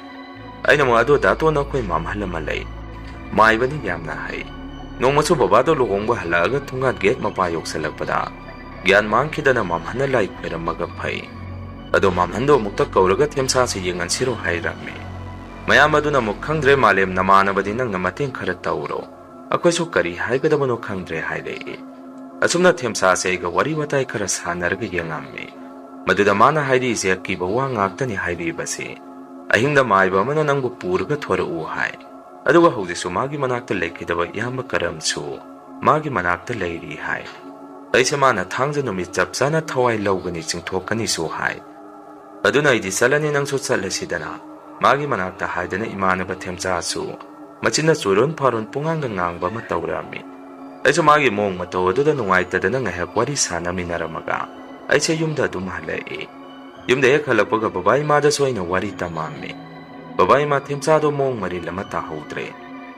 ꯑꯩꯅ ꯑꯃꯨꯛ, "ꯑꯗꯣ ꯗꯥꯇꯣꯟ, ꯑꯩꯈꯣꯏ ꯃꯥꯝꯍꯜ ꯑꯃ ꯂꯩ, ꯃꯥꯏꯕꯅꯤ, ꯌꯥꯝꯅ ꯍꯩ꯫ ꯅꯣꯡꯃꯁꯨ ꯕꯕꯥꯗꯣ ꯂꯨꯍꯣꯡꯕ ꯍꯜꯂꯛꯑꯒ ꯊꯣꯡꯒꯥꯟ ꯒꯦꯠ ꯃꯄꯥ ꯌꯧꯁꯜꯂꯛꯄꯗ ꯒ꯭ꯌꯥꯟ ꯃꯥꯡꯈꯤꯗꯅ ꯃꯥꯝꯍꯟꯅ ꯂꯥꯏ ꯈꯣꯏꯔꯝꯃꯒ ꯐꯩ꯫ ꯑꯗꯣ ꯃꯥꯝꯍꯟꯗꯣ ꯑꯃꯨꯛꯇ ꯀꯧꯔꯒ ꯊꯦꯝꯁꯥꯁꯦ ꯌꯦꯡꯍꯟꯁꯤꯔꯣ?" ꯍꯥꯏꯔꯝꯃꯤ꯫ ꯃꯌꯥꯝ ꯑꯗꯨꯅ ꯑꯃꯨꯛ, "ꯈꯪꯗ꯭ꯔꯦ ꯃꯥꯂꯦꯝ, ꯅꯃꯥꯟꯅꯕꯗꯤ ꯅꯪꯅ ꯃꯇꯦꯡ ꯈꯔ ꯇꯧꯔꯣ꯫ ꯑꯩꯈꯣꯏꯁꯨ ꯀꯔꯤ ꯍꯥꯏꯒꯗꯕꯅꯣ ꯈꯪꯗ꯭ꯔꯦ" ꯍꯥꯏꯔꯛꯏ꯫ ꯑꯁꯨꯝꯅ ꯊꯦꯝꯁꯥꯁꯦ ꯑꯩꯒ ꯋꯥꯔꯤ ꯋꯥꯇꯥꯏ ꯈꯔ ꯁꯥꯟꯅꯔꯒ ꯌꯦꯡꯉꯝꯃꯤ꯫ ꯃꯗꯨꯗ ꯃꯥꯅ ꯍꯥꯏꯔꯤꯁꯦ ꯑꯀꯤꯕ ꯋꯥ ꯉꯥꯛꯇꯅꯤ ꯍꯥꯏꯔꯤꯕꯁꯤ꯫ ꯑꯍꯤꯡꯗ ꯃꯥꯏꯕ ꯑꯃꯅ ꯅꯪꯕꯨ ꯄꯨꯔꯒ ꯊꯣꯔꯛꯎ ꯍꯥꯏ꯫ ꯑꯗꯨꯒ ꯍꯧꯖꯤꯛꯁꯨ ꯃꯥꯒꯤ ꯃꯅꯥꯛꯇ ꯂꯩꯈꯤꯗꯕ ꯏꯌꯥꯝꯕ ꯀꯔꯝꯁꯨ ꯃꯥꯒꯤ ꯃꯅꯥꯛꯇ ꯂꯩꯔꯤ ꯍꯥꯏ꯫ ꯑꯩꯁꯦ ꯃꯥꯅ ꯊꯥꯡꯖ ꯅꯨꯃꯤꯠ ꯆꯞ ꯆꯥꯅ ꯊꯋꯥꯏ ꯂꯧꯒꯅꯤ, ꯆꯤꯡꯊꯣꯛꯀꯅꯤꯁꯨ ꯍꯥꯏ꯫ ꯑꯗꯨꯅ ꯑꯩꯗꯤ ꯆꯠꯂꯅꯤ, ꯅꯪꯁꯨ ꯆꯠꯂꯁꯤꯗꯅ꯫ ꯃꯥꯒꯤ ꯃꯅꯥꯛꯇ ꯍꯥꯏꯗꯅ ꯏꯃꯥꯟꯅꯕ ꯊꯦꯝꯆꯥꯁꯨ ꯃꯆꯤꯟꯅ ꯆꯨꯔꯣꯟ ꯐꯥꯔꯣꯟ ꯄꯨꯡꯉꯥꯡꯗ ꯉꯥꯡꯕ ꯑꯃ ꯇꯧꯔꯝꯃꯤ꯫ ꯑꯩꯁꯨ ꯃꯥꯒꯤ ꯃꯑꯣꯡ ꯃꯇꯧ ꯑꯗꯨꯗ ꯅꯨꯡꯉꯥꯏꯇꯗꯅ ꯉꯥꯏꯍꯥꯛ ꯋꯥꯔꯤ ꯁꯥꯟꯅꯃꯤꯟꯅꯔꯝꯃꯒ ꯑꯩꯁꯦ ꯌꯨꯝꯗ ꯑꯗꯨꯝ ꯍꯜꯂꯛꯏ꯫ ꯌꯨꯝꯗ ꯍꯦꯛ ꯍꯜꯂꯛꯄꯒ ꯕꯕꯥ ꯏꯃꯥꯗꯁꯨ ꯑꯩꯅ ꯋꯥꯔꯤ ꯇꯝꯃꯝꯃꯤ꯫ ꯕꯕꯥ ꯏꯃꯥ ꯊꯦꯝꯆꯥꯗꯣ ꯃꯑꯣꯡ ꯃꯔꯤꯜ ꯑꯃ ꯇꯥꯍꯧꯗ꯭ꯔꯦ꯫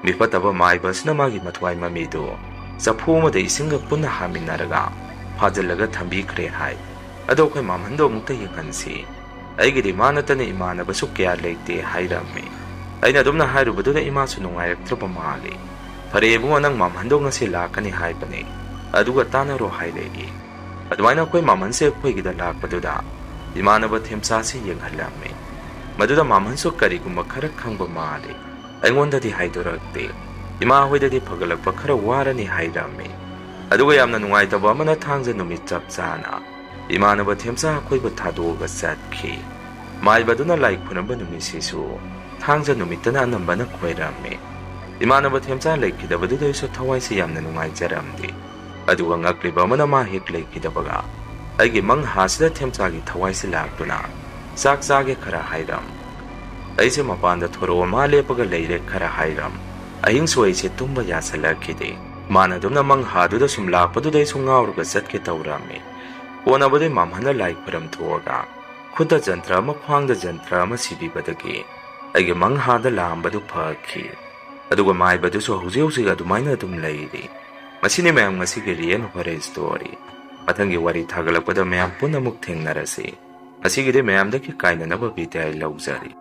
ꯃꯤꯐꯠꯇꯕ ꯃꯥꯏꯕ ꯑꯁꯤꯅ ꯃꯥꯒꯤ ꯃꯊ꯭ꯋꯥꯏ ꯃꯃꯤꯗꯨ ꯆꯐꯨ ꯑꯃꯗ ꯏꯁꯤꯡꯒ ꯄꯨꯟꯅ ꯍꯥꯞꯃꯤꯟꯅꯔꯒ ꯐꯥꯖꯤꯜꯂꯒ ꯊꯝꯕꯤꯈ꯭ꯔꯦ ꯍꯥꯏ꯫ ꯑꯗꯣ ꯑꯩꯈꯣꯏ ꯃꯥꯝꯍꯟꯗꯣ ꯑꯃꯨꯛꯇ ꯌꯦꯡꯍꯟꯁꯤ꯫ "ꯑꯩꯒꯤꯗꯤ ꯃꯥ ꯅꯠꯇꯅ ꯏꯃꯥꯟꯅꯕꯁꯨ ꯀꯌꯥ ꯂꯩꯇꯦ" ꯍꯥꯏꯔꯝꯃꯤ꯫ ꯑꯩꯅ ꯑꯗꯨꯝꯅ ꯍꯥꯏꯔꯨꯕꯗꯨꯗ ꯏꯃꯥꯁꯨ ꯅꯨꯡꯉꯥꯏꯔꯛꯇ꯭ꯔꯕ ꯃꯥꯜꯂꯤ꯫ "ꯐꯔꯦ ꯏꯕꯨꯡꯉꯣ, ꯅꯪ ꯃꯥꯝꯍꯟꯗꯣ ꯉꯁꯤ ꯂꯥꯛꯀꯅꯤ ꯍꯥꯏꯕꯅꯤ, ꯑꯗꯨꯒ ꯇꯥꯟꯅꯔꯣ" ꯍꯥꯏꯔꯛꯏ꯫ ꯑꯗꯨꯃꯥꯏꯅ ꯑꯩꯈꯣꯏ ꯃꯥꯝꯍꯟꯁꯦ ꯑꯩꯈꯣꯏꯒꯤꯗ ꯂꯥꯛꯄꯗꯨꯗ ꯏꯃꯥꯟꯅꯕ ꯊꯦꯝꯆꯥꯁꯤ ꯌꯦꯡꯍꯜꯂꯝꯃꯤ꯫ ꯃꯗꯨꯗ ꯃꯥꯝꯍꯟꯁꯨ ꯀꯔꯤꯒꯨꯝꯕ ꯈꯔ ꯈꯪꯕ ꯃꯥꯜꯂꯤ꯫ ꯑꯩꯉꯣꯟꯗꯗꯤ ꯍꯥꯏꯗꯣꯔꯛꯇꯦ꯫ ꯏꯃꯥ ꯍꯣꯏꯗꯗꯤ ꯐꯒꯠꯂꯛꯄ ꯈꯔ ꯋꯥꯔꯅꯤ ꯍꯥꯏꯔꯝꯃꯤ꯫ ꯑꯗꯨꯒ ꯌꯥꯝꯅ ꯅꯨꯡꯉꯥꯏꯇꯕ ꯑꯃꯅ ꯊꯥꯡꯖ ꯅꯨꯃꯤꯠ ꯆꯞ ꯆꯥꯅ ꯏꯃꯥꯟꯅꯕ ꯊꯦꯝꯆꯥ ꯑꯩꯈꯣꯏꯕꯨ ꯊꯥꯗꯣꯛꯑꯒ ꯆꯠꯈꯤ꯫ ꯃꯥꯏꯕꯗꯨꯅ ꯂꯥꯏ ꯈꯨꯔꯝꯕ ꯅꯨꯃꯤꯠꯁꯤꯁꯨ ꯊꯥꯡꯖ ꯅꯨꯃꯤꯠꯇꯅ ꯑꯅꯝꯕꯅ ꯈꯣꯏꯔꯝꯃꯤ꯫ ꯏꯃꯥꯟꯅꯕ ꯊꯦꯝꯆꯥ ꯂꯩꯈꯤꯗꯕꯗꯨꯗ ꯑꯩꯁꯨ ꯊꯋꯥꯏꯁꯤ ꯌꯥꯝꯅ ꯅꯨꯡꯉꯥꯏꯖꯔꯝꯗꯦ꯫ ꯑꯗꯨꯒ ꯉꯛꯂꯤꯕ ꯑꯃꯅ ꯃꯥ ꯍꯦꯛ ꯂꯩꯈꯤꯗꯕꯒ ꯑꯩꯒꯤ ꯃꯪꯍꯥꯁꯤꯗ ꯊꯦꯝꯆꯥꯒꯤ ꯊꯋꯥꯏꯁꯤ ꯂꯥꯛꯇꯨꯅ ꯆꯥꯛ ꯆꯥꯒꯦ ꯈꯔ ꯍꯥꯏꯔꯝ, ꯑꯩꯁꯦ ꯃꯄꯥꯟꯗ ꯊꯣꯔꯛꯑꯣ, ꯃꯥ ꯂꯦꯞꯄꯒ ꯂꯩꯔꯦ ꯈꯔ ꯍꯥꯏꯔꯝ꯫ ꯑꯍꯤꯡꯁꯨ ꯑꯩꯁꯦ ꯇꯨꯝꯕ ꯌꯥꯁꯜꯂꯛꯈꯤꯗꯦ꯫ ꯃꯥꯅ ꯑꯗꯨꯝꯅ ꯃꯪꯍꯥꯗꯨꯗ ꯁꯨꯝ ꯂꯥꯛꯄꯗꯨꯗ ꯑꯩꯁꯨ ꯉꯥꯎꯔꯒ ꯆꯠꯀꯦ ꯇꯧꯔꯝꯃꯤ꯫ ꯀꯣꯟꯅꯕꯗꯤ ꯃꯥꯝꯍꯟꯅ ꯂꯥꯏ ꯈꯨꯔꯝ ꯊꯣꯛꯑꯒ ꯈꯨꯠꯇ ꯖꯟꯇ꯭ꯔ ꯑꯃ, ꯈ꯭ꯋꯥꯡꯗ ꯖꯟꯇ꯭ꯔ ꯑꯃ ꯁꯤꯕꯤꯕꯗꯒꯤ ꯑꯩꯒꯤ ꯃꯪꯍꯥꯗ ꯂꯥꯛꯑꯝꯕꯗꯨ ꯐꯈꯤ꯫ ꯑꯗꯨꯒ ꯃꯥꯏꯕꯗꯨꯁꯨ ꯍꯧꯖꯤꯛ ꯍꯧꯖꯤꯛ ꯑꯗꯨꯃꯥꯏꯅ ꯑꯗꯨꯝ ꯂꯩꯔꯤ꯫ ꯃꯁꯤꯅꯤ ꯃꯌꯥꯝ ꯉꯁꯤꯒꯤ ꯔꯤꯌꯦꯜ ꯍꯣꯔꯔ ꯁ꯭ꯇꯣꯔꯤ꯫ ꯃꯊꯪꯒꯤ ꯋꯥꯔꯤ ꯊꯥꯒꯠꯂꯛꯄꯗ ꯃꯌꯥꯝ ꯄꯨꯟꯅ ꯑꯃꯨꯛ ꯊꯦꯡꯅꯔꯁꯤ꯫ ꯉꯁꯤꯒꯤꯗꯤ ꯃꯌꯥꯝꯗꯒꯤ ꯀꯥꯏꯅꯅꯕ ꯕꯤꯗꯥꯏ ꯂꯧꯖꯔꯤ꯫